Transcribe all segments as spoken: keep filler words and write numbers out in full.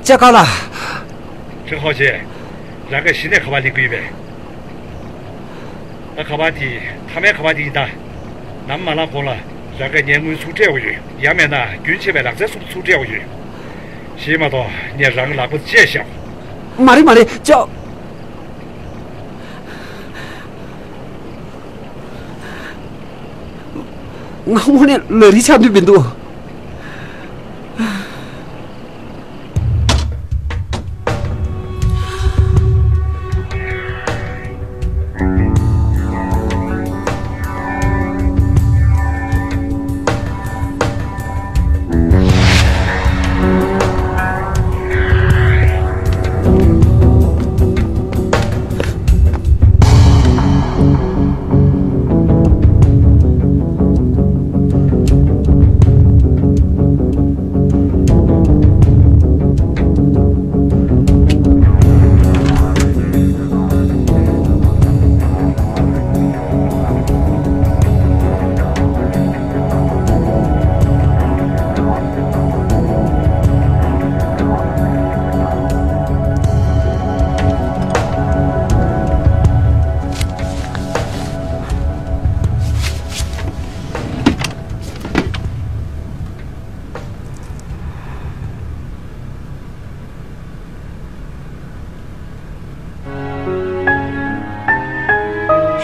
ལྕགས་དཀར་ལགས། ཁྲེན་ཧའོ་ཅེ། རང་ག་གཞི་ནས་ག་པར་སླེབས་ཀྱི་ཡོད་པས། ད་ག་པར་དེ་མཐའ་མའི་ག་པར་དེ་ཡིན་ད། ནམ་མ་ལངས་གོང་ལ་རང་ག་ངའི་དངུལ་ཚུར་སྤྲད་དགོས་ཡོད། ཡང་མེད་ན་རྒྱུན་ཆད་པའི་ལག་རྩལ་སོགས་ཚུར་སྤྲད་དགོས་ཡོད། གཞན་མ་གཏོགས་ངས་རང་གི་ལག་པ་བཅད་བཞག་མ་རེད་མ་རེད་ཅོ། ང་དངོས་གནས་ལ་རི་ཆགས་འདོད་མི་འདུག་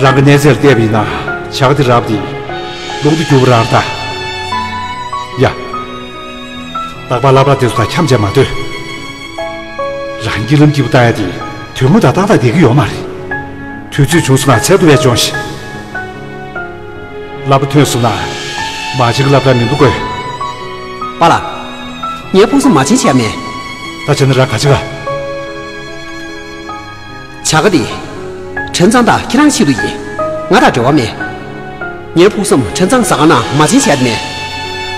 རང་གི་གནས་ཚད་ལ་བལྟས་པ་ཡིན་ན་བྱ་དགའ་དེ་རག་པ་དེ་ལོང་དུ་གྱུར་པ་རང་རེད་ད། ཡ། རྟག་པར་སློབ་གྲྭ་དེ་ཚོ་དང་འཁྱམ་བྱས་མ་སྡོད། རང་གིས་ལམ་སྐྱིད་པོ་བཏང་ཡ་དེ་དོན་དངོས་དང་ཏག་ཏག་བསྡད་ཀྱི་ཡོད་མ་རེད། དུས་ཚོད་བྱུང་སོང་ན་འཚོལ་ཐུབ་པ་བྱུང་ཞིག་བསླབ་པ་ཐོན་སོང་ན་མ་བྱན་གྱི་སློབ་གྲྭ་མི་འདུག་གོ། པཱ་ལགས། ངའི་ཕུགས་བསམ་མ་བྱན་བྱས་མེད། ད་བྱས་ན་རང་ག་བྱེད་ག་བྱ་དགའ་འདི། ཁྲེན་ཚང་དང་ཁྱེད་རང་ཆེད་དུ་ཡིན། ང་དང་འབྲེལ་བ་མེད། ངའི་ཕུགས་བསམ་ཁྲེན་ཚང་ཟ་ཁང་ནང་མ་བྱན་བྱས་མེད།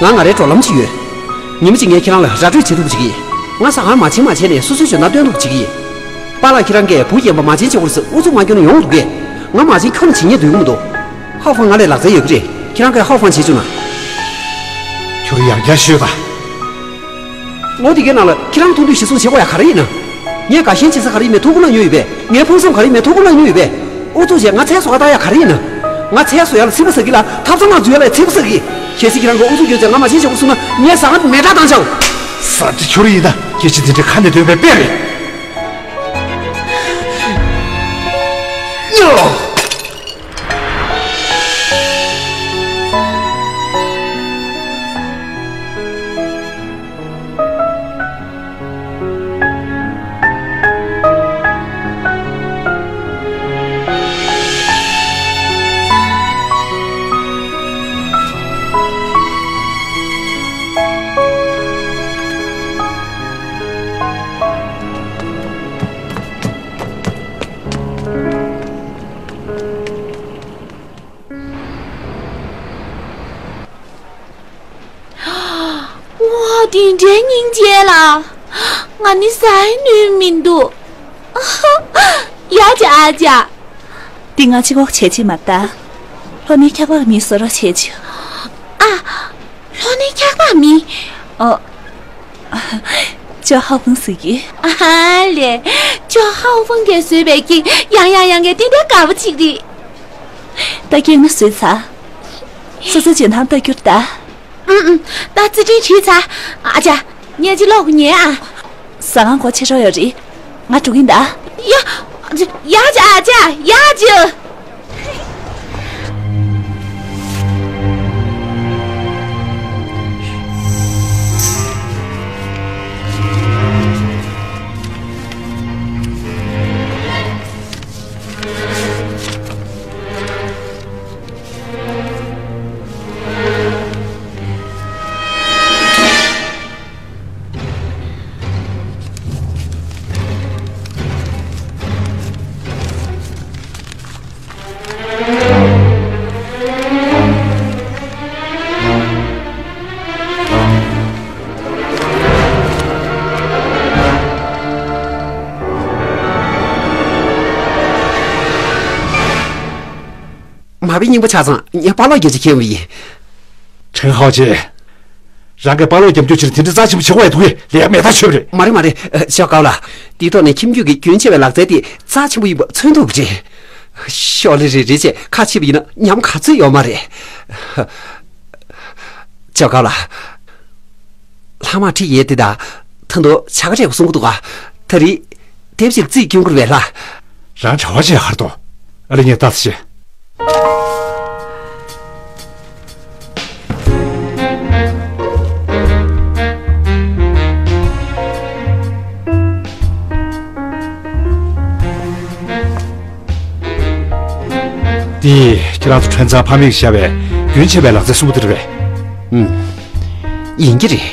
ང་ང་རའི་འགྲོ་ལམ་ཅིག་ཡོད། ཉི་མ་གཅིག་ངས་ཁྱེད་རང་ལ་ར་སྤྲོད་བྱེད་ཐུབ་པ་བྱེད་ཀྱི་ཡིན། ང་ཟ་ཁང་མ་བྱན་མ་བྱན་ནས་སོ་སོའི་འཇོན་ཐང་སྟོན་ཐུབ་པ་བྱེད་ཀྱི་ཡིན། པཱ་ལགས་ཁྱེད་རང་གིས་བུ་རྒན་པ་མ་བྱན་བྱེད་དགོས་རེད་ཟེར་ཨུ་ཚུགས་མ་སྐྱོན་ན་ཡོང་འདུག་གས། ང་མ་བྱན་ཁྱོན་ནས་བྱེད་ཉན་འདོད་ཀྱི་མི་འདུག་ཧའོ་ཧྥང་ང་ལས་ལག་རྩལ་ཡོད་ཀྱི་རེད། ཁྱེད་རང་གིས་ཧའོ་ཧྥང་བྱེད་བཅུག་ན། ཁྱོད་རང་ཡང་བསྐྱར་ཤོད་དང་། ལོ་འདི་གའི་ནང་ལ་ཁྱེད་རང་མཐོང་འདོད་གཞིར་བཟུང་བྱེད་དགོས་ཡ་ག་རེ་ཡིན་ན། ངས་དགའ་ཞེན་བྱེད་ས་ག་རེ་ཡིན་མེད་ཐུགས་ཁུར་གནང་མྱོང་ཡོད་པས། ངའི་ཕུགས་བསམ་ག་རེ་ཡིན་མེད་ཐུགས་ཁུར་གནང་མྱོང་ཡོད་པས། ཨུ་ཚུགས་བྱས་ང་ཚལ་བཟོ་ག་བཏང་ཡ་ག་རེ་ཡིན་ན། ང་ཚལ་བཟོ་ཡ་ལ་ཚིག་པ་ཟ་གི་ལ་ཐབ་ཚང་ནང་འཛུལ་ཡ་ལ་ཚིག་པ་ཟ་གི། གལ་སྲིད་ཁྱེད་རང་གིས་ཨུ་ཚུགས་བསྐྱོན་བྱས་ང་མ་བྱན་བྱེད་དགོས་གསུངས་ན་ངས་ཟ་ཁང་མེ་སྲེག་བཏང་ཆོག་ཟ་ཁྲི་ཁྱོད་རང་ཡིན་ན་སྐད་ཆ་དེ་འདྲ་ཁ་ནས་འདོན་པའི་དཔེ་རེད། ཉོ། ཝ། དེ་འདྲའི་སྙིང་རྗེ་ལ། ང་ནི་ཟ་ཡི་ནུས་མི་འདུག་ཡ་ཅ་ཨ་ཅག་འདི་ང་གཅིག་པོ་བྱེད་ཀྱི་མ་རེད་ད། ལྷོ་ནས་འཁྱག་པ་མི་བཟོ་རོགས་བྱེད་ཅིག་ཨ། ལྷོ་ནས་འཁྱག་པ་མི། ཨོ། ཅོ་ཧའོ་ཧྥང་ཟེར་གི། ཨ་ལེ། ཅོ་ཧའོ་ཧྥང་གིས་བཟོས་པའི་ཀི་ཡང་ཡང་ཡང་གི་ཏན་ཏན་དགའ་པོ་ཅིག་རེད། ད་སྐྱེས་ན་བཟོས་ཚར། སོ་སོའི་འཇོན་ཐང་ལྟ་རྒྱུར་ད། ཨུམ་ཨུམ། ད་རྩིས་ཕྲན་བྲིས་ཚར། ཨ་ཅག་ངས་ཅི་ལོག་ཉལ་ཨ། ཟ་ཁང་སྒོ་ཕྱེ་འགྲོ་ཡོད་རེད། ང་འགྲོ་གིན་ད། ཡ། ཡ་ཅག་ཨ་ཅག་ཡ་ཅག་མ་བི་རྙིང་པ་ཆ་ཚང་ངས་པཱ་ལགས་སྐད་ཆ་མཁྱེན་པ་ཡིན། ཁྲེན་ཧའོ་ཅེ། རང་གི་པཱ་ལགས་རྒྱབ་སྐྱོར་ཕྱིར་དེ་འདྲ་རྩ་ཆེན་པོ་བྱེད་དགོས་ཡ་འདུག་གས། ལས་ཀ་མེད་ཐག་ཆོད་པ་རེད། མ་རེད་མ་རེད། ཨ། ཞོགས་ཀ་ལ། དེའི་ཐོག་ནས་ཁྱིམ་རྒྱུད་ཀྱི་རྒྱུན་ཆད་པའི་ལག་རྩལ་དེ་རྩ་ཆེན་པོ་ཡིན་པ་མཚོན་ཐུབ་ཀྱི་རེད། ཤོག་ལེ་རེ་རེ་བྱས་ཁ་ཕྱེ་བ་ཡིན་ན་ཉམས་ག་ཚོད་ཡོད་མ་རེད། ཞོགས་ཀ་ལ། ལྷག་མ་ཁྲིད་ཡས་དེ་དང་། ད་དུང་བྱ་དགའ་སྤྲད་དགོས་གསུང་གི་འདུག་ག། ད་རེས་དེབ་ཅིག་རྩིས་སྐྱོན་ཁུར་བས་ལ། རང་གྲྭ་བ་ཆེ་ཧར་དོ། ཨ་ལེ་ངས་ལྟ་ཟེར། འདི་ཁྱེད་རང་ཚོ་ཁྲོན་ཚང་ཕ་མེས་ཀྱིས་བཞག་པའི་རྒྱུན་ཆད་པའི་ལག་རྩལ་གསུམ་པོ་དེ་རེད་པས། ཨུམ། ཡིན་གྱི་རེད།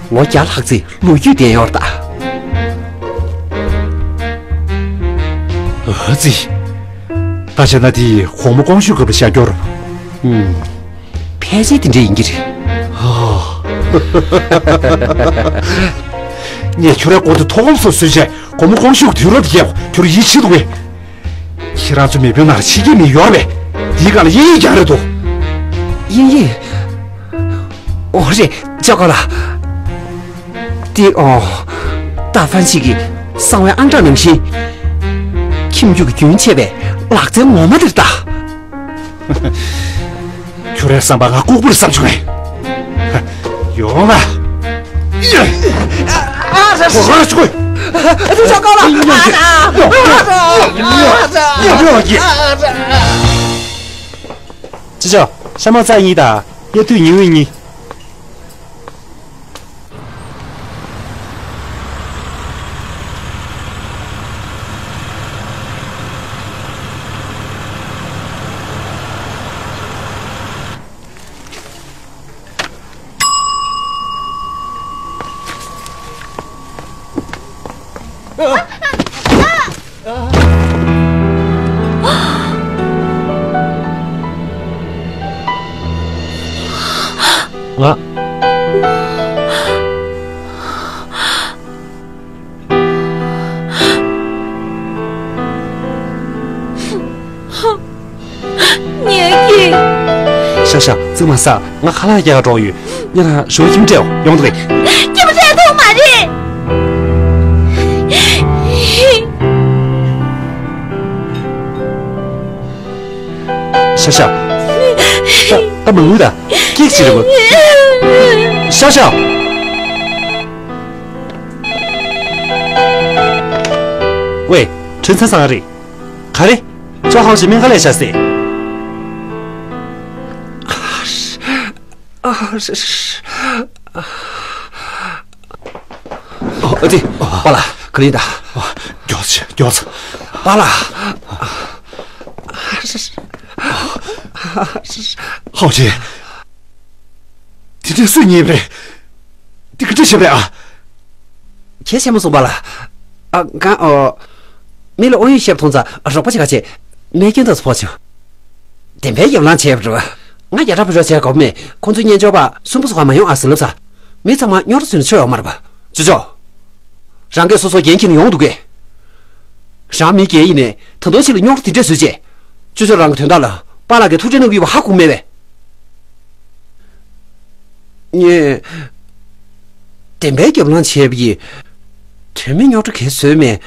ལོ་བརྒྱ་ལྷག་ཙམ་ལོ་རྒྱུས་ལྡན་ཡོད་རེད་ད། ཨ་ཙི། ད་བྱས་ན་དེ་གོང་མ་ཀོང་ཞུས་སྐབས་ལ་བཞག་རྒྱུ་རེད། ཨུམ། ཕལ་ཆེར་དེ་འདྲ་ཡིན་གྱི་རེད། ཨ། ངས་ཁྱོད་རའི་སྐོར་དུ་ཐོག་ཁོམ་སོགས་བཟོས་བྱས་གོང་མ་ཀོང་ཞུས་ཀྱི་དུས་རབས་དེ་རྒྱབ་ཁྱོད་ར་ཡིད་ཆེས་འདུག་གས། ཁྱེད་རང་ཚོ་མེས་པོའི་ནང་ཕྱི་རྒྱལ་མི་ཡོད་རེད་པས། དེའི་སྒང་ལ་དབྱིན་ཡིག་ཀྱང་རེད་འདུག། དབྱིན་ཡིག། ཨོ་རེད། ཅོ་ཀོ་ལ། དེ་ཨོ། ད་ཧྥན་ཆི་གི་གསང་བའི་ཨང་གྲངས་ནང་བཞིན། ཁྱིམ་རྒྱུད་ཀྱི་རྒྱུན་ཆད་པའི་ལག་རྩལ་ངོ་མ་དེ་རེད་ད། ཁྱོད་རའི་བསམ་པ་ང་ལྐུགས་པ་རེད་བསམ་བྱུང་ངས། ཡོང་ལ། ཨ་ཙི། ཨ་ཙི། ཨ་ཙི། ཨ་ཙི། ཅི་ཅོ། ཤ་མ་ཚ་གཉིས་དང་། གཡའ་དུས་ཉི་འོད་གཉིས། ང་། ངས་ཀྱིས། ཤ་ཤ། རྩིག་མ་ཟ། ང་ཁ་ལག་རྒྱག་ག་འགྲོ་ཡོད། ཉེ་རང་ཞོ་ཁྱིམ་སྤྲད་ཡོང་འདུག་གས། ཁྱིམ་སྤྲད་ཐུབ་མ་རེད། ཤ་ཤ། ད་ད་མ་ངུས་ད། སྐྱིད་ཅིག་རེད་པ། ཤ་ཤ། ཝེ། ཁྲིན་ཚ་སང་རེད། ག་རེ། ཅོ་ཧའོ་ཞིག་སྨན་ཁང་ལ་བཞག་ཟེར། ཨ། ཨ་ཙི། པཱ་ལགས། ག་རེ་ཡིན་ད། མགྱོགས་ཙམ་མགྱོགས་ཙམ། པཱ་ལགས། ཧའོ་ཅེ། དེ་འདྲ་སུས་ཉོས་པ་རེད། འདི་ག་འདྲ་བྱས་པ་རེད་ཨ། གལ་ཆེན་པོ་སོང་པཱ་ལགས། ཨ། གང་ཨོ། མི་ལ་དབང་ཡོད་བཤད་པ་མཐོང་ཙང་རོགས་པ་བྱེད་ག་བྱས། རྨས་སྐྱོན་ཏོག་ཙམ་ཕོག་བྱུང་། བདེན་པའི་རྒྱབ་ལངས་བྱས་པ་རེད་པ། ང་རྒྱ་གྲམ་བུ་རོགས་བྱས་དགོས་མེད། ཁོང་ཚོའི་གཉེན་སྦྱོར་པ་སུན་པོ་སོང་བ་མ་ཡོང་ཨ་ཟེར་ལབ་ས། མི་ཚང་མ་རྙོག་དྲ་བཟོས་ན་ཆོ་ཡོང་མ་རེད་པ། ཅོ་ཅོ། རང་གིས་སོ་སོ་འགན་འཁྱེར་ནས་ཡོང་འདུག་གས། རང་མི་སྒེར་ཡིན་ནས་ད་དུང་ཕྱི་ལ་རྙོག་དྲ་དེ་འདྲ་བཟོས་བྱས། ཅོ་ཅོ་རང་གི་དོན་དག་ལ་པཱ་ལགས་ཀྱིས་ཐུགས་ཁྲལ་གནང་གི་ཡོད་པ་ཧ་གོ་མེད་པས། ངས། བདེན་པའི་རྒྱབ་ལངས་བྱས་པ་ཡིན། དོན་མེད་རྙོག་དྲ་གས་བཟོས་མེད།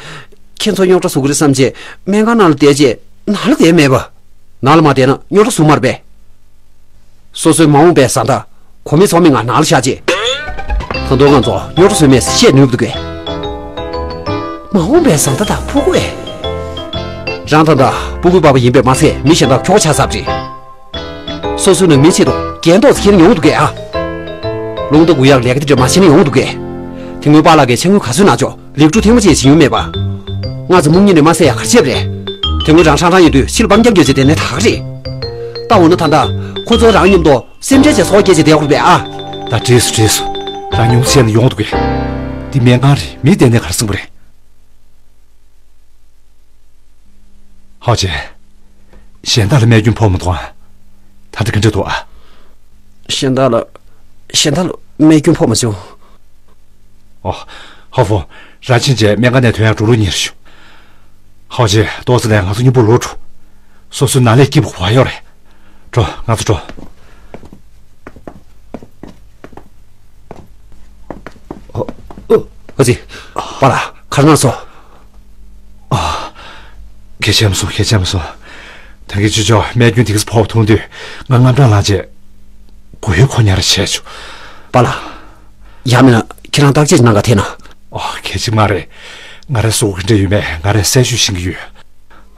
ཁྱེད་ཚོ་རྙོག་དྲ་བཟོ་གི་རེད་བསམ་བྱས་སྨན་ཁང་ནང་ལ་བསྡད་བྱས་ནང་ལ་བསྡད་མེད་པ། ནང་ལ་མ་བསྡད་ན་རྙོག་དྲ་བཟོ་མ་རེད་པས། སོ་སོའི་མ་འོངས་པའི་བཟའ་ཟླ། གོ་མེད་ཚོར་མེད་ངང་ནང་ལ་བཞག་བྱས། ད་དུང་ང་ཚོ་རྙོག་དྲ་བཟོས་མེད་ཟེར་བཤད་ནུས་པ་འདུག་གས། མ་འོངས་པའི་བཟའ་ཟླ་དང་ཕྲུ་གུ་ཨེ། རང་ད་ལྟ་ཕྲུ་གུའི་པ་ཕ་ཡིན་པས་མ་ཚད་མི་གཞན་དག་ཁྱོ་ག་ཆགས་ཚར་བ་རེད། སོ་སོའི་ནང་མིའི་ཆེད་དུ་འགན་ཏོག་ཙམ་འཁྱེར་ཡོང་འདུག་གས་ཨ། རླུང་རྟ་འགུལ་ཡག་ལས་ཀ་དེ་འདྲ་མ་བྱེད་ན་ཡོང་འདུག་གས། དེ་སྔོན་པཱ་ལགས་ཀྱིས་ཕྱག་དངུལ་ག་ཚོད་གནང་ཆོག་ལེགས་གྲུབ་ཐེངས་མ་གཅིག་བྱིན་ཡོད་མེད་པ། ང་ཚོ་མུ་གཉིས་ནས་མ་བསད་ཡག་ག་རེ་བྱས་པ་རེད། དེ་སྔོན་རང་ཧྲང་ཧྲང་ཡོད་དུས་ཕྱི་ལ་སྤང་རྒྱག་རྒྱུ་བྱས་བསྡད་ནའི་ད་ག་རེད། ད་འོ་ན་ད་ལྟ་ཁོ་ཚོ་རང་མཉམ་དུ་སེམས་ཁྲལ་བྱས་སོ་སྐྱེལ་བྱས་བསྡད་དགོས་པས་ཨ། ད་བྲིས་སོ་བྲིས་སོ། རང་ཉུང་ཤས་ལ་ཡོང་འདུག་གས། འདི་སྨན་ཁང་རེད། མི་བསྡད་ནའི་ག་རེ་སེམས་པོ་རེད། ཧའོ་ཅེ། གཞན་དག་ལ་རྨས་སྐྱོན་ཕོག་མི་འདུག་ཨ། ད་ལྟ་ག་འདྲ་འདུག་ཨ། གཞན་དག་ལ། གཞན་དག་ལ་རྨས་སྐྱོན་ཕོག་མ་བྱུང་། ཨོ། ཧའོ་ཧྥུང་། རང་ཕྱིན་ཆད་སྨན་ཁང་ནས་ཐོན་ཡག་འགྲོ་ལུགས་གཉེར་ཞུ། ཧའོ་ཅེ། ཏོག་ཙམ་ལས་ང་ཚོ་མཉམ་པོ་ལོག་འགྲོ། སོ་སོའི་ནང་ལས་སྐྱིད་པོ་བ་ཡོད་རེད། འགྲོ། ང་ཚོ་འགྲོ། ཨ་ཙི། པཱ་ལགས། ག་རེ་གནང་སོང་། ཨ། སྐད་ཆ་མ་གསུང་། སྐད་ཆ་མ་གསུང་། ད་གིན་ཅོ་ཅོ་རྨས་སྐྱོན་དེ་ག་ཚོད་ཕོག་པ་མཐོང་དུས་ང་དངངས་སྐྲག་ལངས་བྱས། མགོ་ཡུ་འཁོར་ཉར་བྱས་བྱུང་། པཱ་ལགས། ཡང་མིན་ན་ཁྱེད་རང་བརྟག་དཔྱད་གནང་ག་ཐད་ན། ཨོ། གལ་ཆེ་མ་རེད། ང་རའི་སྲོག་གི་འབྲེལ་ཡོད་མེད་ང་རས་གསལ་ཤོས་ཤེས་ཀྱི་ཡོད།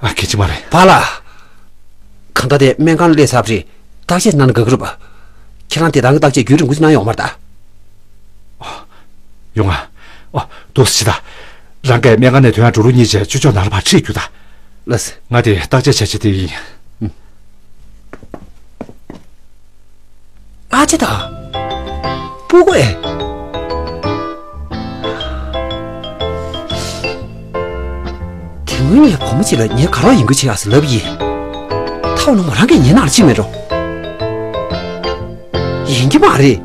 ཨ། གལ་ཆེ་མ་རེད། པཱ་ལགས། གང་ལྟར་དེ་སྨན་ཁང་ལ་སླེབས་ཚར་བ་རེད། བརྟག་དཔྱད་གནང་ན་དགའ་གི་རེད་པ། ཁྱེད་རང་བདེ་ཐང་གི་བརྟག་དཔྱད་རྒྱུན་རིང་པོ་ཞིག་གནང་ཡོང་མ་རེད་ད། ཨོ། ཡོང་ང་། ཨོ། འདུག་སེ་བྱེད་ད། རང་གིས་སྨན་ཁང་ནས་ཐོན་ཡག་འགྲོ་ལུགས་གཉིས་བྱས་ཅོ་ཅོ་ནང་ལ་ཕར་ཁྲིད་རྒྱུགས་ད། ལགས་སེ། ང་དེ་བརྟག་དཔྱད་བྱས་བྱས་དེ་ཡིན། ཨ་ཅེ་ད། སྤུ་གུ་ཨེ། དེ་སྔོན་ངས་བུ་མོ་གཅིག་ལ་ངའི་དགའ་རོགས་ཡིན་དགོས་བྱེད་ཨ་ཟེར་ལབ་ཡིན། ཐའོ་ནང་མོ་རང་གིས་ངའི་ནང་ལ་ཕྱིན་མེད་འགྲོ། ཡིན་གྱི་མ་རེད།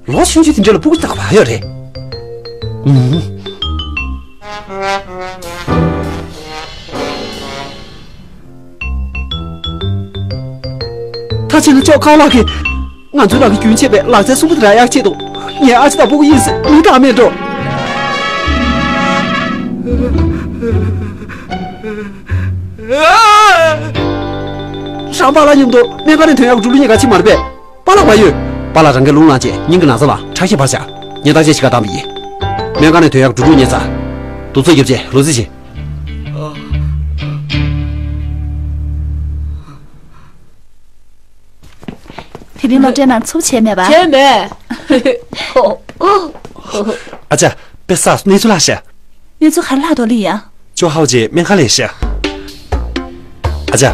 ལོ་ཆུང་ཆུང་དེ་འདྲ་ལ་སྤུ་གུ་ལྟ་ག་བ་ཡོད་རེད། ཨུམ། ད་ཕྱིན་ན་ཅོ་ཁ་ལགས་ཀྱིས་ང་ཚོའི་ནང་གི་རྒྱུན་ཆད་པའི་ལག་རྩལ་གསུམ་པོ་དེ་རག་ཡག་ཆེད་དུ་ངའི་ཨ་ཅེ་དང་སྤུ་གུ་ཡིན་ཟེར་མིང་བཏགས་མེད་འགྲོ། རང་པཱ་ལགས་མཉམ་དུ་སྨན་ཁང་ནས་ཐོན་ཡག་འགྲོ་ལུགས་གཉིས་ཀ་ཕྱིན་མ་རེད་པས། པཱ་ལགས་མ་ཡོད། པཱ་ལགས་རང་གིས་རླུང་ལངས་བྱས་སྙིང་གི་ན་ཚ་ལ་ཁྲག་ཤེད་འཕར་བཞག་ངས་བརྟག་དཔྱད་བྱེད་ག་བཏང་བ་ཡིན། སྨན་ཁང་ནས་ཐོན་ཡག་འགྲོ་ལུགས་གཉིས་ཚར། དུས་ཚོད་རྒྱབ་བྱས་ལོ་རྩིས་བྱེད། དེ་རིང་སློབ་གྲྭའི་ནང་འཚུབ་བྱས་མེད་པ། བྱས་མེད། ཨ་ཅག་དཔེ་བསགས་སོང་། གནས་ཚུལ་ལྷག་ཤག་གནས་ཚུལ་ག་རེ་ལྷག་འདུག་ལི་ཡང་། ཅོ་ཧའོ་ཅེ་སྨན་ཁང་ལས་ཤག་ཨ་ཅག་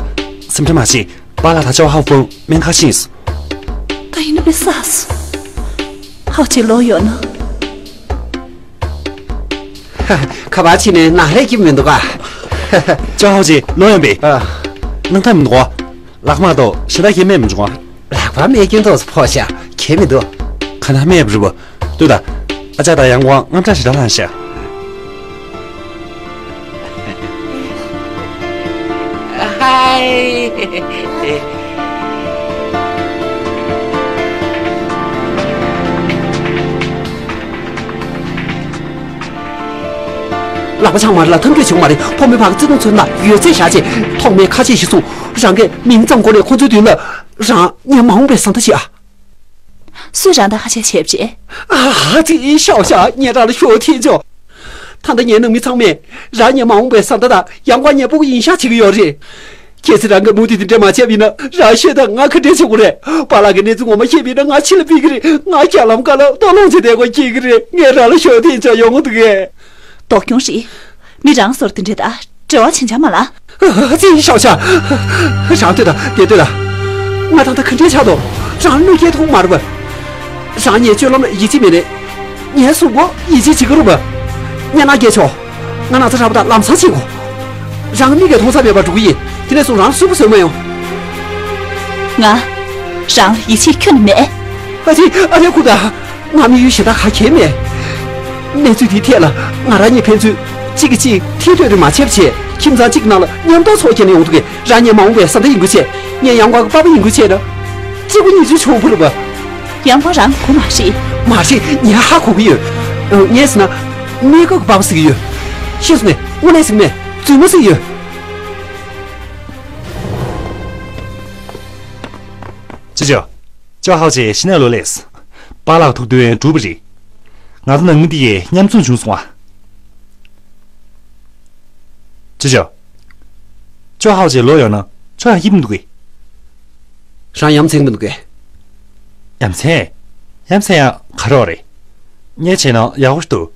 སེམས་ཁྲལ་མ་བྱེད། པཱ་ལགས་དང་ཅོ་ཧའོ་ཕུང་སྨན་ཁང་ཕྱིན་སོང་། ད་ཡིན་ན་དཔེ་བསགས་སོང་། ཧའོ་ཅེ་ལོག་ཡོང་ན། ཁ་པར་ཕྱིན་ནས་ནང་ལས་ཀྱི་མི་འདུག་ག་ཅོ་ཧའོ་ཅེ་ལོག་ཡོང་པས། ཨ། སྣང་དག་མི་འདུག་ག་ལག་མ་གཏོགས་གཞན་དག་གིས་སྨྲས་མི་བྱུང་ང་། ལག་པ་རྨས་སྐྱོན་ཏོག་ཙམ་ཕོག་ཤག་གལ་མི་འདུག་ག་ན་རྨས་པ་རེད་པ། ལྟོས་དང་། ཨ་ཅག་དང་ཡང་ཀོང་དངངས་སྐྲག་ཞེ་དྲག་ལངས་ཤག་ཧའི། ལག་པ་འཆང་མ་རེད་ལ་འཐམ་འཁྱོལ་བྱུང་མ་རེད། ཕོ་མོའི་བར་གྱི་བརྩེ་དུང་ཚོར་ན་ཡོད་ཚད་བཞག་བྱས་ཐོག་མའི་ཁ་ཆེ་ཞིག་གསུངས། རང་གིས་མིང་ཙམ་གོ་ནས་ཁོ་ཚོའི་མདུན་ལ་རང་ངའི་མ་འོངས་པའི་བཟའ་ཟླ་བྱེད་ཨ། སུས་རང་དང་ཁ་ཆད་བྱས་པ་རེད། ཨ་ཙི་ཤོག་ཤག་ངས་རང་ལ་ཤོག་ཐེངས་ཆོག་ད་ལྟ་ངའི་ནང་མི་ཚང་མས་རང་ངའི་མ་འོངས་པའི་བཟའ་ཟླ་དང་ཡང་ཀོང་ངའི་སྤུ་གུ་ཡིན་ཤག་བྱེད་ཀྱི་ཡོད་རེད། གལ་སྲིད་རང་གིས་མུ་མཐུད་དེ་འདྲ་མ་བྱས་པ་ཡིན་ན་རང་ཤོད་དང་ང་ག་འདྲས་བྱེད་དགོས་རེད། པཱ་ལགས་ཀྱིས་གནས་ཚུལ་ངོ་མ་ཤེས་པ་ཡིན་ན་ང་ཕྱི་ལ་ཕུད་ཀྱི་རེད། ང་རྒྱ་ལམ་ཁ་ལ་ལྟོ་སློང་བྱེད་བསྡད་དགོས་ཀྱི་རེད། ངས་རང་ལ་ཤོག་ཐེངས་ཆོག་ཡོང་གི་འདུག་གས། སྡུག་གྱོང་རེད། མི་རང་སོར་དེ་འདྲས་ད་འབྲེལ་བ་བྱེད་འཇམ་མ་ལ། ཨ་ཙི་ཤོག་ཤག་རང་ལྟོས་དང་དེ་ལྟོས་དང་། ང་ད་ལྟ་ག་འདྲས་ཆགས་འདུག་རང་བློས་འགེལ་ཐུབ་མ་རེད་པ། རང་ངའི་སྤྱོད་ལམ་ལ་ཡིད་ཆེས་མེད་ནས། ངའི་གཟུགས་པོ་ཡིད་ཆེས་བྱེད་ཀྱི་རེད་པ། སྙན་ལགས་རྒྱལ་མཆོག་ང་ན་ཚ་དྲག་པོ་དང་ལམ་སང་བྱེད་དགོས། རང་མིག་གིས་མཐོང་ས་མེད་པར་འགྲོ་གི་ཡིན། དེ་ནས་བཟུང་རང་གཟུགས་པོ་བཟོས་མ་ཡོང་། ང་རང་ལ་ཡིད་ཆེས་ཁྱོན་ནས་མེད། ཨ་ཙི་ཨ་ལས་ཁུ་ད། ང་དམིགས་ཡུལ་གཞན་དག་ག་གེ་མེད། གནས་ཚུལ་འདིའི་ཐད་ལ་ང་རང་གཉིས་ཕན་ཚུན་གཅིག་གིས་གཅིག་ཐེ་གཏོགས་རེ་མ་བྱས་པ་བྱས། ཁྱིམ་ཚང་གཅིག་གི་ནང་ལ་མཉམ་གཏོགས་ཚོགས་བསྐྱལ་ན་ཡོང་འདུག་གས། རང་ངའི་མ་འོངས་པའི་བཟའ་ཟླ་ཡིན་དགོས་བྱས། ངའི་ཡང་ཀོང་གི་པ་ཕ་ཡིན་དགོས་བྱས་ན། གཅིག་པུ་གཉིས་ཆུང་ཆུང་བུ་རུ་བ། ཡང་ཀོང་རང་གོ་མ་ཤེས། མ་ཤེས། ངས་ཧ་གོ་གི་ཡོད། ངས་ཟེར་ན། གནས་སྐབས་ཀྱི་པ་ཕ་ཟེར་གི་ཡོད། ཤེས་སོང་ནས་དངོས་གནས་ཟེར་གི་མེད། རྫུན་མ་ཟེར་གི་ཡོད། ཅི་ཅོ། ཅོ་ཧའོ་ཅེ་ཤི་ནས་ལོ་ལེགས། པཱ་ལགས་ཐུགས་འདུན་འགྲུབ་པ་རེད། ང་ཚོ་ནང་མི་འདི་གས་མཉམ་འཛོམས་བྱུང་སོང་ཨ། ཅི་ཅོ། ཅོ་ཧའོ་ཅེ་ལོག་ཡོང་ན་ཁྱོད་ཡང་སྐྱིད་པོ་འདུག་གས། རང་ཡ་མཚན་མི་འདུག་གས། ཡ་མཚན། ཡ་མཚན་ཡང་ག་རེ་རེད། ངས་བྱས་ན་ཡག་པོ་འདུག་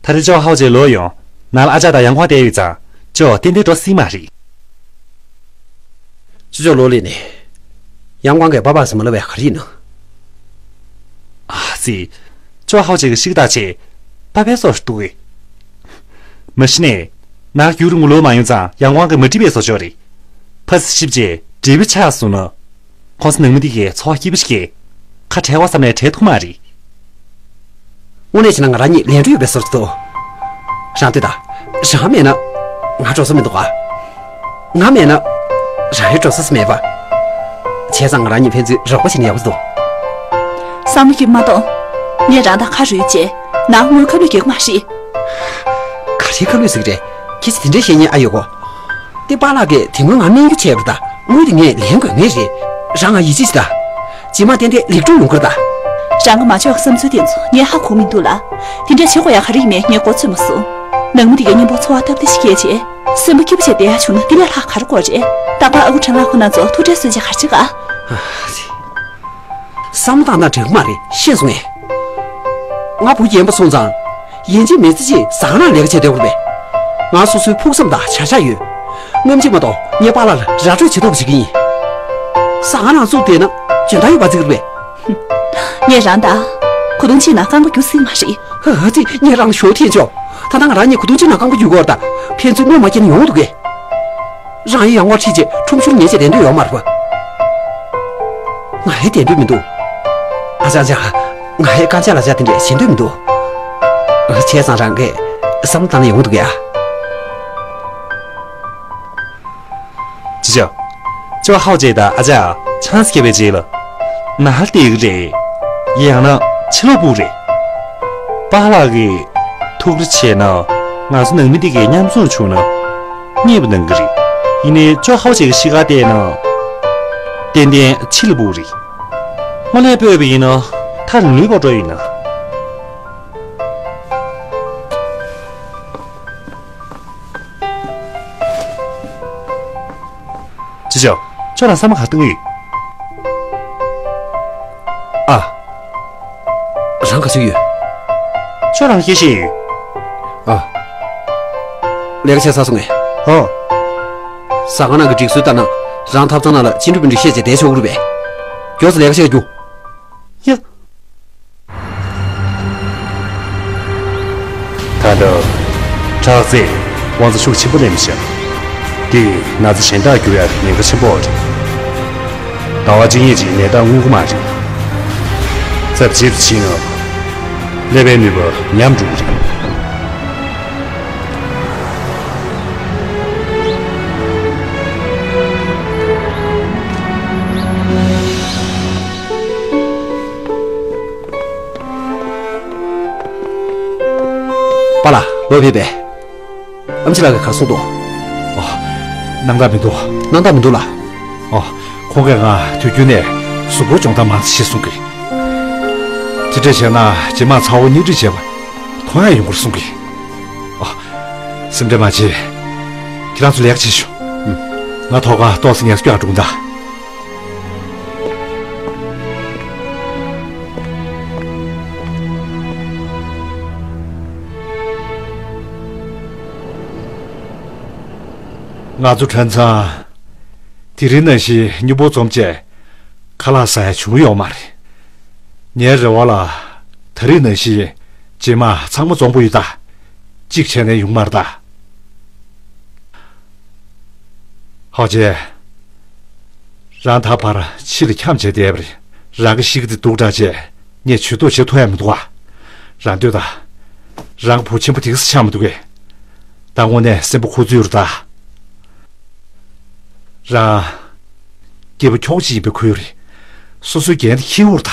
ད་རེས་ཅོ་ཧའོ་ཅེ་ལོག་ཡོང་། ནང་ལ་ཨ་ཅག་དང་ཡང་ཀོང་བསྡད་ཡོད་ཙང་ཅོ་ཏན་ཏན་འགྲོ་སྲིད་མ་རེད། ཅོ་ཅོ་ལོག་སླེབས་ནས། ཡང་ཀོང་གིས་པ་ཕ་ཟེར་མ་ལབ་པའི་ག་རེ་ཡིན་ནམ། ཨ་ཙི། ཅོ་ཧའོ་ཅེ་གིས་ཤི་ཀ་བཏགས་བྱས། པ་ཕའི་སྲོག་ཤོར་འདུག་གས། མ་གཞི་ནས། ནང་རྒྱུན་རིང་པོ་ལོག་མ་ཡོང་ཙང་ཡང་ཀོང་གིས་མ་འགྲིག་པའི་བཟོ་ཕྱོགས་རེད། ཕ་སི་ཤི་བྱས་འབྲས་བུ་ཆགས་སོང་ན། ཁོང་ཚོ་ནང་མི་འདི་གས་འཚོ་བ་སྐྱིད་པོ་ཞིག་གིས། ཁ་བྲལ་བ་བསམ་ནས་བྲལ་ཐུབ་མ་རེད། དངོས་གནས་བྱས་ན་ང་རང་གཉིས་ལས་འཕྲོ་ཡོད་པའི་བཟོ་འདྲ་འདུག་རང་ལྟོས་དང་། རང་མེད་ན། ང་འགྲོ་ས་མི་འདུག་ག་ང་མེད་ན། རང་ཡང་འགྲོ་ས་མེད་པ། བྱས་ཙང་ང་རང་གཉིས་ཕན་ཚུན་རོགས་པ་བྱས་ན་ཡག་པོ་འདུག་བསམ་བློ་སྐྱིད་མ་གཏོང་། ངས་རང་དང་ཁ་རུས་བྱས། ནང་དངུལ་ཁ་ལུད་རྒྱག་གི་མ་རེད། ག་རེ་ཁ་ལུད་ཟེར་གི་རེད། ཁྱེད་ཚོས་དེ་འདྲའི་བཤད་མཁན་ཨ་ཡོད་གོ། དེ་པཱ་ལགས་ཀྱིས་དེ་སྔོན་ང་སྨན་རྒྱུ་བྱས་པ་རེད་ད། དངུལ་དེ་ངས་ལེན་དགོས་ངེས་རེད། རང་ང་ཡིད་ཆེས་བྱེད་ད། རྗེས་མ་ཏན་ཏན་ལེགས་གྲུབ་ཡོང་གི་རེད་ད། རང་གི་མ་འཇོག་བསམ་ཚུལ་དེ་ཚོ་ངས་ཧ་གོ་མི་འདུག་ལ། དེ་འདྲ་བྱེད་དགོས་ཡག་ག་རེ་ཡིན་མིན་ངས་མགོ་ཚོད་མ་སོང་། ནང་མི་དེ་གའི་གཉེན་པོ་འཚོ་བ་སྟབས་བདེ་ཞིག་སྐྱེལ་བྱས། སེམས་པ་སྐྱིད་པོ་བྱས་བསྡད་ཡག་བྱུང་ན་དེ་ལས་ལྷག་ག་རེ་དགོས་རེད། རྟག་པར་ཨ་ཁུ་ཁྲེན་ལགས་ཁོ་རང་ཚོ་ཐུགས་ཁྲལ་གསོ་བྱས་ག་རེ་བྱེད་ག། ཨ་ཙི། བསམ་བློ་བཏང་སྟངས་འདྲ་གི་མ་རེད། ཤེས་སོང་ངས། ང་བུ་རྒན་པ་སོང་ཙང་། ཡན་ཆད་མི་ཚེ་གཅིག་ཟ་ཁང་ནང་ལས་ཀ་བྱས་བསྡད་དགོས་རེད་པས། ང་སོ་སོའི་ཕུགས་བསམ་དང་བྱ་གཞག་ཡོད། སྔ་ཕྱི་མ་གཏོགས་ངས་པཱ་ལགས་ལ་ར་སྤྲོད་བྱེད་ཐུབ་པ་བྱེད་ཀྱི་ཡིན། ཟ་ཁང་ནང་བཙུགས་བསྡད་ན་འཇོན་ཐང་ཡོད་པ་བརྩི་གི་རེད་པས། ངས་རང་དང་། གོས་ཐུང་གཅིག་ནང་རྐང་པ་རྒྱུག་སྲིད་མ་རེད། ཧ་ཧ་ཙི། ངས་རང་ལ་ཞོ་འཐེན་ཆོག་ད་ལྟ་ང་རང་གཉིས་གོས་ཐུང་གཅིག་ནང་རྐང་པ་རྒྱུག་གི་ཡོད་རེད་ད། ཕན་ཚུན་གནོད་མ་སྐྱེལ་ན་ཡོང་འདུག་གས། རང་ཡི་ཡང་བར་ཁྲིད་རྗེས་ཁྲོམ་ཞུར་ཉལ་བྱས་བསྡད་འདོད་ཡོད་མ་རེད་པ། ང་ཡི་བསྡད་འདོད་མི་འདུག་ཨ་ཅག་ཨ་ཅག་ང་ཡི་རྐང་ལྕགས་ལག་ལྕགས་དེ་འདྲས་བྱེད་འདོད་མི་འདུག་བྱས་ཙང་རང་གིས་བསམ་བློ་བཏང་ན་ཡོང་འདུག་ཡ། ཅི་ཅག་ཅོ་ཧའོ་ཅེ་དང་ཨ་ཅག་ཆང་ས་བརྒྱབ་པའི་རྗེས་ལ། ན་ཧར་བལྟས་ཀྱི་རེད། ཡང་ན་ཕྱི་ལོགས་སྤུག་རེད། པཱ་ལགས་ཀྱིས་ཐུགས་རེ་ཆེ་ན། ང་ཚོ་ནང་མི་འདི་གས་མཉམ་འཛོམས་བྱུང་ན། མཉེས་པོ་གནང་གི་རེད། ཡིན་ནའི་ཅོ་ཧའོ་ཅེ་གི་གཤིས་ཀ་བལྟས་ན། ཏན་ཏན་ཕྱི་ལ་སྤུག་རེད། དངོས་གནས་སྤོས་པ་ཡིན་ན། ཐག་རིང་ལོས་པོ་འགྲོ་ཡིན་ན། ཅི་བྱ། ཁྱོད་རང་བསམ་བློ་ག་བཏང་ཡོད། ཨ། རང་ག་ཚོད་ཡོད། ཁྱོད་རང་སྐད་བཤད་ཡོད། ཨ། ལས་ཀ་བྱས་ཚར་སོང་ངས། ཨོ། ཟ་ཁང་ནང་གི་སྒྲིག་སྲོལ་ལྟར་ན། རང་ཐབ་ཚང་ནང་ལ་ཅི་འདྲ་མི་འདྲ་བཤད་བྱས་བསྡད་ཆོག་གི་རེད་པས། མགྱོགས་སེ་ལས་ཀ་བྱེད་རྒྱུ། ཡ། ད་ལྟ་དྲག་རྩལ་དབང་ཆ་ཤུགས་ཆེན་པོ་ལེན་བཞག་འདི་ན་ཚ་གཞན་དག་འགྱུར་ཡག་ཉེན་ཁ་ཆེན་པོ་རེད། ཟླ་བ་གཅིག་གཉིས་ཅིག་ནད་རྟགས་མངོན་གྱི་མ་རེད། ཚབས་ཆེ་རུ་ཕྱིན་ན་ཀླད་པའི་ནུས་པ་ཉམས་འགྲོ་གི་རེད། པཱ་ལགས། ལོག་ཕེབས་པས། ཨེམ་ཆི་ལགས་ཀྱིས་ག་རེ་གསུངས་འདུག་ཨོ། སྣང་དག་མི་འདུག་སྣང་དག་མི་འདུག་ལགས། ཨོ། ཁོང་གིས་ང་དུས་རྒྱུན་ནས་གཟུགས་པོ་སྦྱོང་བརྡར་མང་ཙམ་བྱེད་གསུང་གི། དེ་འདྲ་བྱས་ན་རྗེས་མ་ཚ་བོ་གཉིས་སྒྲིག་བྱས་པ་མཐོང་ཡག་ཡོང་གི་རེད་གསུང་གི། ཨོ། སེམས་ཁྲལ་མ་བྱེད། ཁྱེད་རང་ཚོ་ལས་ཀ་བྱེད་ཤོག་ཨུམ། ང་ཐོག་ཁར་ཏོག་ཙམ་ངལ་གསོ་རྒྱག་འགྲོ་གི་ཡིན་ད། ང་ཚོ་ཁྲོན་ཚང་དེ་རིང་ནང་བཞིན་མྱུར་པོ་འཛོམས་བྱས་ཁ་ལག་ཟ་ཡ་བྱུང་ཡོད་མ་རེད། ངའི་རེ་བ་ལ་ད་རིང་ནང་བཞིན་རྗེས་མ་ཚང་མ་འཛོམས་པོ་ཡོད་ད། གཅིག་བྱས་ནས་ཡོང་མ་རེད་ད། ཧའོ་ཅེ། རང་ད་བར་ཕྱི་ལ་འཁྱམས་བྱས་བསྡད་པ་རེད། རང་གི་གཤིས་ཀ་འདི་སྡུག་དྲགས་བྱས་ངས་ཇུས་གཏོགས་བྱེད་ཐུབ་ཡ་མི་འདུག་ཨ། རང་ལྟོས་དང་། རང་གི་བུ་ཆེན་པོ་དེ་ག་ས་ཆགས་མི་འདུག་གས། ད་དངོས་གནས་སེམས་པ་ཁུ་ཚུར་རེད་ད། རང་། སྐྱེས་བུ་ཁྱོ་གཅིག་ཡིན་པའི་ཁུལ་རེད། སོ་སོའི་འགན་དེ་འཁྱེར་འོར་ད།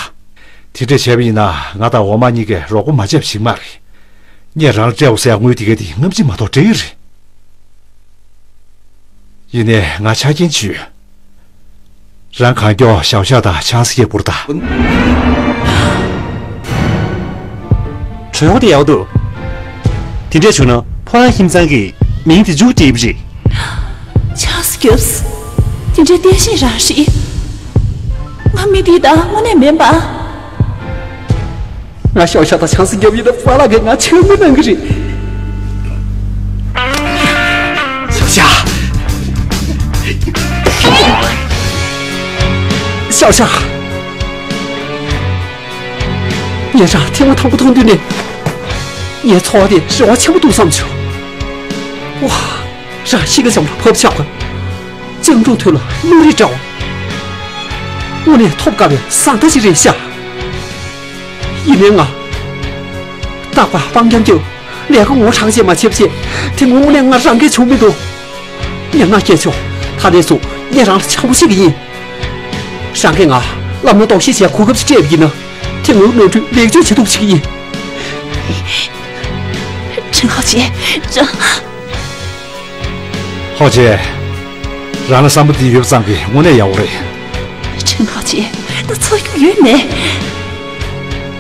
དེ་འདྲས་བྱས་པ་ཡིན་ན་ང་དང་འོག་མ་གཉིས་ཀས་རོགས་པ་མ་བྱས་པ་ཞིག་མ་རེད། ངས་རང་ལ་སྤྲད་འོ་ཟེར་ཡ་དངུལ་དེ་གའི་དེ་སྔ་ཕྱི་མ་གཏོགས་སྤྲད་ཀྱི་རེད། ཡིན་ནའི་ང་ཆ་རྐྱེན་ཅིག་ཡོད། རང་གང་མགྱོགས་ཞའོ་ཤ་དང་ཆང་ས་སྐྱེལ་དགོས་རེད་ད། གྲོད་ཁོག་དེ་ཡག་འདུག་དེ་འདྲས་བྱུང་ན་ཕོ་བྲང་ཁྱིམ་ཚང་གི་མིང་དེ་མཇུག་བསྒྲིལ་བ་རེད། ཆགས་སྐྱོབས། དེ་འདྲའི་བརྟན་བཞིན་རང་རེད། ང་མི་དེ་དང་དངོས་གནས་མིན་པ། ང་ཤོག་ཤ་དང་ཆང་སྲིད་རྒྱབ་ཡིན་ན་ཕ་ལ་གིས་ང་ཆང་མི་གནང་གི་རེད། ཤོག་ཤ། ཤོག་ཤ། ངས་རང་ཐེངས་མ་དང་པོ་མཐོང་དུས་ནས། ངའི་འཚོ་བ་དེ་རེ་བ་ཆེན་པོ་འདུག་བསམ་བྱུང་། ཝ། རང་གཤིས་ཀ་འཇམ་ལ་བབ་ཆགས་པ། སྤྱང་གྲུང་ཐོས་ལ་བློ་རིག་བཀྲ་བ། དངོས་གནས་ཐོབ་དཀའ་བའི་བཟང་ཟླ་ཞིག་རེད་ཤག་ཡིན་ནའི་ང་། རྟག་པར་སྤང་རྒྱང་རྒྱབ་ལས་ཀ་ངོ་ཚ་བྱས་མ་བྱས་པ་བྱས་དེ་དངོས་གནས་ང་རང་གིས་བྱུང་མི་འདུག་ངས་ང་སྐྱེས་ཆོག་ད་ནས་བཟུང་ངས་རང་ལ་ཆགས་པོ་བྱེད་ཀྱི་ཡིན། རང་གིས་ང་ལམ་སྣ་རྟོག་ཞིབ་བྱས་གོ་སྐབས་ཤིག་སྤྲད་པ་ཡིན་ན་དེ་ངོ་ནོར་འཁྲུལ་ལེགས་བཅོས་བྱེད་ཐུབ་བྱེད་ཀྱི་ཡིན། ཁྲེན་ཧའོ་ཅེ། ཧའོ་ཅེ། རང་ལ་བསམ་པ་འདི་ཡོད་པ་ཙམ་གྱིས་དངོས་གནས་ཡག་པོ་རེད། ཁྲེན་ཧའོ་ཅེ། ད་ཚོར་རྒྱུ་ཡོད་མེད།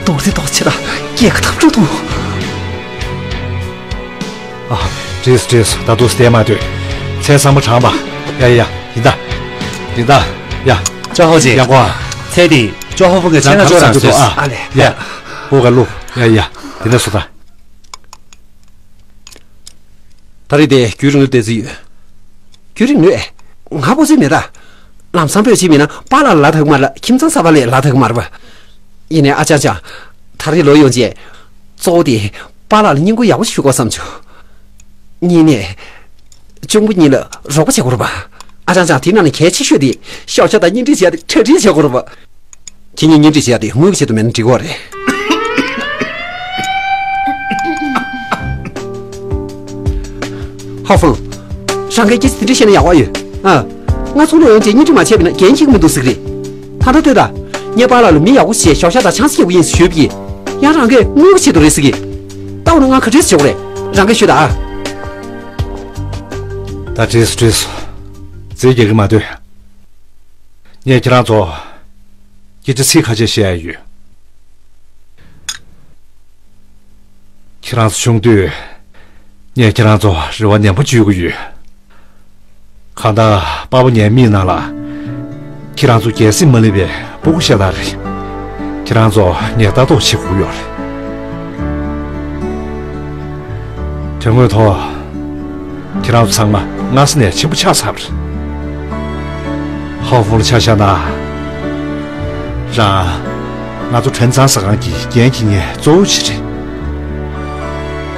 མདོར་བསྡུས་ཏོག་ཙམ་ལ་སྐྱེས་ཁ་ཐབས་སྤྲོ་འདུག་ཨ། བྲིས་སོ་བྲིས་སོ། ད་དུང་བསྡད་མ་སྡོད། ཚལ་ཚང་མ་དྲངས་པ། ཡ་ཡ་ཡ། ཡིན་ད། ཡིན་ད། ཡ། ཅོ་ཧོ་ཅེ། ཡ་ཀོ། ཚལ་དེ་ཅོ་ཧོ་ཧྥུང་གི་ཚལ་ན་འཇོག་རང་ཚུགས་འདུག་ཨ། ཨ་ལེ། ཡ། ཡ། སྤོ་ག་བླུག་ཡ་ཡ། དེ་ནས་སོ་ད། ད་རེས་དེ་རྒྱུན་རིང་ལོས་བསྡད་རྩིས་ཡོད། རྒྱུན་རིང་ལོས། ང་སྤོ་རྩིས་མེད་ད། ལམ་སང་སྤོས་བྱས་མིན་ན་པཱ་ལགས་ལ་ལ་ཐག་མ་རེད་ལ། ཁྱིམ་ཚང་གསར་པ་ལ་ལ་ཐག་མ་རེད་པ། ཡིན་ནའི་ཨ་ཅང་ཅང་། ད་རེས་ལོ་ཡོང་རྗེས། གཙོ་བོ་དེ། པཱ་ལགས་ལ་བསྙེན་བཀུར་ཡག་པོ་ཞུ་དགོས་བསམ་བྱུང་། གཉིས་ནས། གཅུང་པོ་གཉིས་ལ་རོགས་པ་བྱེད་དགོས་རེད་པ། ཨ་ཅང་ཅང་། དེའི་ནང་ནས་གལ་ཆེ་ཤོས་དེ་ཤོག་ཆག་དང་བརྙན་འཕྲིན་བྱེད་ཡག་དེ་གྲ་སྒྲིག་བྱེད་དགོས་རེད་པ། ཁྱེད་གཉིས་བརྙན་འཕྲིན་བྱེད་ཡག་དེ་དངུལ་གྱི་ཆེད་དུ་མེད་ན་འགྲིག་གི་རེད། ཧ་ཧྥང་། རང་གིས་སྐད་ཆ་དེ་འདྲ་བཤད་ན་ཡག་པོ་ཡོད་ཨ། ང་ཚོ་ལ་ཡོང་རྗེས་བརྙན་འཕྲིན་མ་བྱས་པ་ཡིན་ན་འགན་འཁྱེར་གྱི་མི་འདུག་ཟེར་གི་རེད། ད་ལྟ་ལྟོས་དང་། ངས་པཱ་ལགས་ལ་མི་ཡག་པོ་བྱས་ཤོག་ཤ་དང་ཆང་ས་རྒྱག་གི་ཡིན་ཞུས་པ་ཡིན། ཡང་རང་གིས་དངུལ་གྱི་ཆེད་དུ་རེད་ཟེར་གི། ལྟ་བ་ན་ང་ག་འདྲས་བྱེད་དགོས་རེད། རང་གིས་ཤོད་དང་ཨ། ད་བྲིས་སོ་བྲིས་སོ། རྩིས་རྒྱག་གི་མ་སྡོད། ངས་ཁྱེད་རང་ཚོ་སྐད་ཆ་ཚིག་ཁ་ཤས་བཤད་ཡ་ཡོད། ཁྱེད་རང་ཚོ་ཆུང་དུས་ངས་ཁྱེད་རང་ཚོ་རེ་བ་ནན་པོ་བཅོལ་གྱི་ཡོད། གང་ལྟར་པ་ཕ་ངའི་མིག་ནང་ལ་ཁྱེད་རང་ཚོ་རྒྱལ་སྲིད་མ་ལེན་པའི་སྤུ་གུ་ཤ་སྟག་རེད། ཁྱེད་རང་ཚོ་ངས་ལྟ་རྟོག་བྱེད་དགོས་ཡོད་རེད། དོན་དངོས་ཐོག་ཁྱེད་རང་ཚོ་ཚང་མ་སྔ་ས་ནས་ཆེན་པོ་ཆགས་ཚར་བ་རེད། ཧའོ་ཧྥུང་ལ་ཆ་བཞག་ན། རང་ང་ཚོ་ཁྲེན་ཚང་ཟ་ཁང་གི་འགན་འཁྱེར་མཁན་གཙོ་བོ་ཞིག་རེད།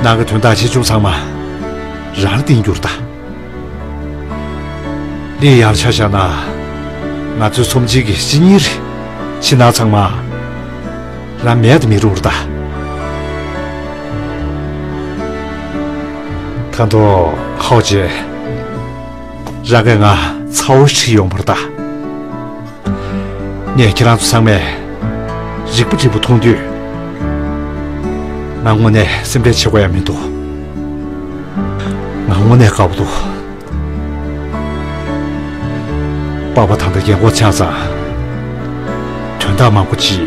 ནང་གི་དོན་དག་ཆེ་ཆུང་ཚང་མ་རང་ལ་བརྟེན་རྒྱུ་རེད་ད། ལི་ཡང་ཆ་བཞག་ན། ང་ཚོའི་ཚོམས་ཆེན་གྱི་སྤྱི་གཉེར་རེད། ཕྱི་ནང་ཚང་མ་རང་མེད་དུ་མི་རུང་རེད་ད། ད་དུང་ཧའོ་ཅེ། རང་གིས་ང་ཚ་བོ་ཞིག་ཡོང་བ་རེད་ད། ངས་ཁྱེད་རང་ཚོ་ཚང་མས་རིག་པ་འགྲིག་པོ་མཐོང་དུས། ང་དངོས་གནས་སེམས་ཁྲལ་བྱེད་དགོས་ཡ་མི་འདུག་ང་དངོས་གནས་དགའ་པོ་འདུག་པ་ཕ་ད་ལྟ་རྒན་གོག་ཆགས་ཙང་། དོན་དག་མང་པོ་ཅིག་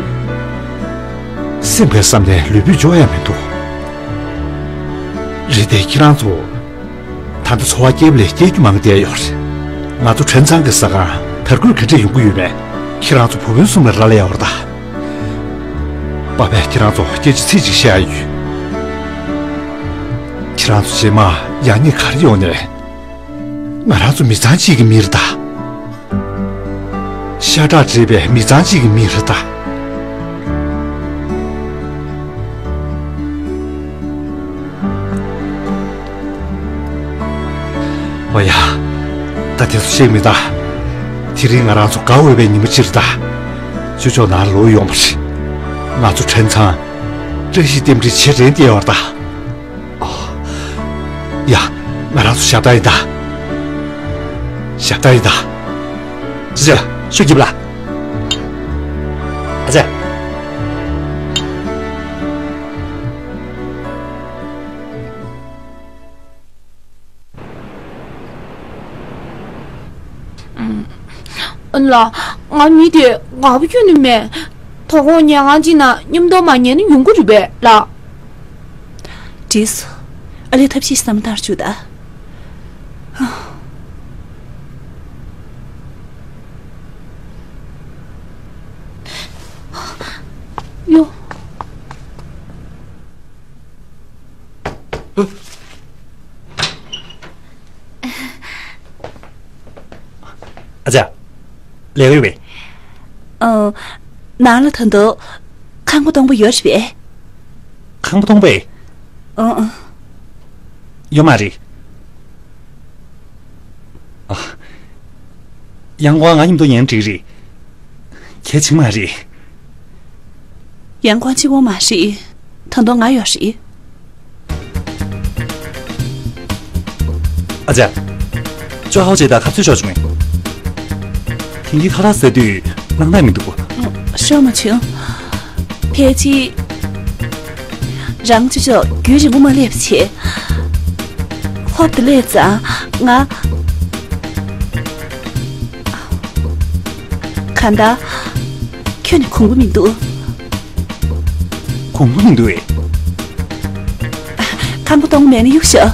སེམས་པའི་བསམ་ནས་ལུས་པོས་འཇོག་ཡ་མི་འདུག་རེད་དེ་ཁྱེད་རང་ཚོ། ད་ལྟ་འཚོ་བ་སྐྱིད་པོ་ལས་སྐྱིད་རྒྱུ་མང་བསྡད་ཡོད་རེད། ང་ཚོ་ཁྲེན་ཚང་གི་ཟ་ཁང་དར་རྒུད་ག་འདྲས་ཡོང་གི་ཡོད་མེད་ཁྱེད་རང་ཚོ་བུ་སྤུན་གསུམ་ལ་རག་ལས་ཡོད་རེད་ད། པ་ཕས་ཁྱེད་རང་ཚོ་སྐད་ཆ་ཚིག་གཅིག་བཤད་ཡ་ཡོད། ཁྱེད་རང་ཚོ་རྗེས་མ་ཡག་ཉེས་ག་རེ་ཡོང་ནས། ང་རང་ཚོ་མི་ཚང་གཅིག་གི་མི་རེད་ད། ཤ་ཁྲག་འདྲེས་པའི་མི་ཚང་གཅིག་གི་མི་རེད་ད། འོ་ཡ། ད་དེ་ཚོ་བཤད་མི་ད། དེ་རིང་ང་རང་ཚོ་དགའ་འོས་པའི་ཉི་མ་གཅིག་རེད་ད། ཅོ་ཅོ་ནང་ལོག་ཡོང་བ་རེད། ང་ཚོ་ཁྲེན་ཚང་བཀྲ་ཤིས་རྟེན་འབྲེལ་བྱེད་རན་བསྡད་ཡོད་རེད་ད། ཨོ། ཡ། ང་རང་ཚོ་ཞབས་བརྟན་ཡིན་ད། ཞབས་བརྟན་ཡིན་ད། ཅི་བྱས། ཤུགས་རྒྱབ་ལ། ཨ་ཙི། ཨ་ལ། ང་མི་དེ་དགའ་པོ་ཁྱོན་ནས་མེད། དོ་དགོང་ཉལ་ཁང་གཅིག་ནང་མཉམ་དུ་མ་ཉལ་ན་ཡོང་གི་རེད་པས་ལགས། བྲིས་སོ། ཨ་ལས་ཐབས་ཤེས་བསམ་བློ་བཏང་རྒྱུ་ད། ཡོ། ཨ་ཅག་ལས་ཀ་ཡོད་པས། ཨ། ནང་ལ་ད་དུང་ཁང་པ་སྟོང་པ་ཡོད་རེད་པས། ཁང་པ་སྟོང་པས། ཨ་ཨ། ཡོད་མ་རེད། ཨ། ཡང་ཁོང་ང་མཉམ་དུ་ཉན་འགྲིག་རེད། གལ་ཆེན་མ་རེད། ཡང་ཁོང་གཅིག་པོ་མ་རེད། ད་དུང་ང་ཡོད་རེད། ཨ་ཅག་ཅོ་ཧའོ་ཅེ་དང་ཁ་རྩོད་ཤོར་བྱུང་ངས། དེང་གི་ཁ་ལག་ཟ་དུས་སྣང་དག་མི་འདུག་ཤོར་མ་བྱུང་། ཕལ་ཆེར། རང་ཅོ་ཅོ་རྒྱུན་རིང་པོ་མ་སླེབས་བྱས། ཧོབ་ཏེ་སླེབས་ཙང་ང་། གང་ལྟར། ཁྱོན་ནས་གོང་བུ་མི་འདུག་གོང་བུ་མི་འདུག་ཨེ། ཁང་པ་སྟོང་མེད་ན་གཡུག་ཤོག་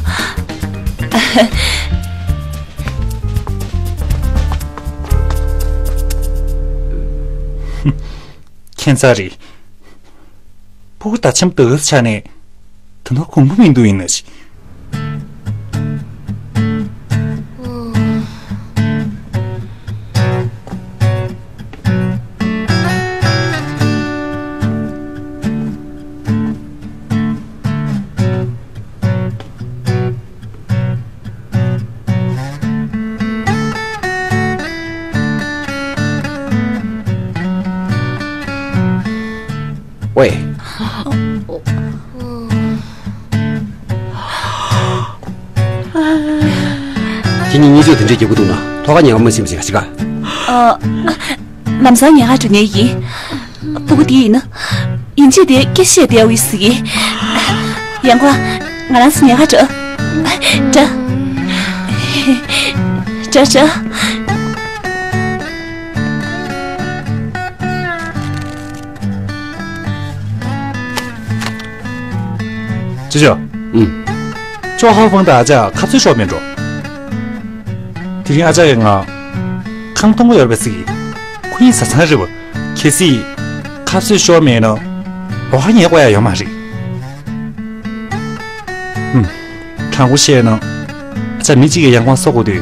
ཁྱད་མཚར་རེད། ཕྲུ་གུ་ད་ཆམ་དག་ཆ་ནས་ད་ནོར་གོང་བུ་མི་འདུག་ཡིན་ན་ཞིག་ཝེ། ཁྱེད་གཉིས་གཉིད་ཚོད་དེ་འདྲའི་རྒྱག་གི་འདུག་ན་ཐོག་ཁ་ཉལ་ཁ་མ་ཕྱིན་པ་ཞིག་ག་ཞིག་ག་ཨ། ལམ་སང་ཉལ་ཁ་འགྲོ་ངེས་ཡིན། སྤུ་གུ་དེ་ཡིན་ན། ཡིན་གཅིག་དེ་སྐད་བཤད་བསྡད་འོས་ཟེར་གི་ཡང་ཁོ། ང་རང་ཚོ་ཉལ་ཁ་འགྲོ། འགྲོ། འགྲོ་འགྲོ། ཅོ་ཅོ། ཨུམ། ཅོ་ཧའོ་ཧྥང་དང་ཨ་ཅག་ཁ་རྩོད་ཤོར་མེད་འགྲོ། དེ་རིང་ཨ་ཅག་གིས་ང་ཁང་སྟོང་པ་ཡོད་པ་ཟེར་གི་ཁོ་གཉིས་བཟའ་ཚང་རེད་པ། གལ་སྲིད་ཁ་རྩོད་ཤོར་མེད་ན་ལོགས་ཀ་ཉལ་དགོས་ཡ་ཡོད་མ་རེད། ཧུམ། དྲང་པོ་བཤད་ན། ཨ་ཅག་མི་གཅིག་གི་ཡང་ཁོང་གསོ་དགོས་དུས་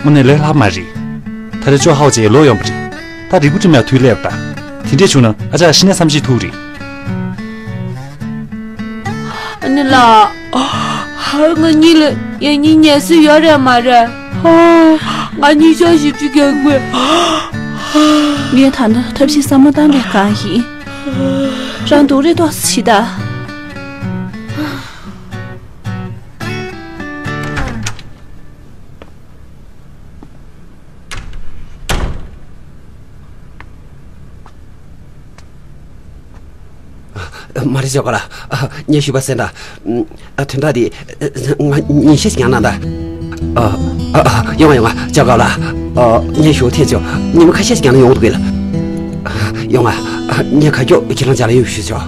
དངོས་གནས་ལས་སླ་མ་རེད། ད་རེས་ཅོ་ཧའོ་ཅེ་ལོ་ཡོང་པ་རེད། ད་རིལ་བུ་འགྲིམ་ཡ་དུས་སླེབས་པ། དེ་འདྲས་བྱུང་ན་ཨ་ཅག་གཞི་ནས་བསམ་ཤེས་ཐུབ་རེད། ཨ་ནེ་ལགས། ཧ། ང་གཉིས་ལ་ཡང་སྙིང་ཉེ་སྲིད་ཡོད་རེད་མ་རེད། ཧ། ང་གཉིས་ཆ་བཞི་བཅུ་རྒྱག་དགོས། ངས་ད་ལྟ་ཐབས་ཤེས་བསམ་བློ་བཏང་བའི་སྒང་ཡིན། རང་སྡུག་རུས་ཏོག་ཙམ་བྱེད་ད། མ་རེད་ཅོ་ཀ་ལགས། ངས་ཞུས་པ་གསན་དང་། དོན་དག་འདི་ང་ཉིན་ཤས་ཤིག་ཡང་གནང་དང་། ཡོང་ང་ཡོང་ང་ཅོ་ཀ་ལགས། ངས་ཞུ་ཐེངས་ཅོ་ཉི་མ་ཁ་ཤས་ཤིག་ཡང་ཡོང་འདུག་གས་ལ། ཡོང་ང་། ངས་ག་ཁྱོད་ཁྱེད་རང་ཅག་ལ་ཡོད་ཞུས་ཆོག་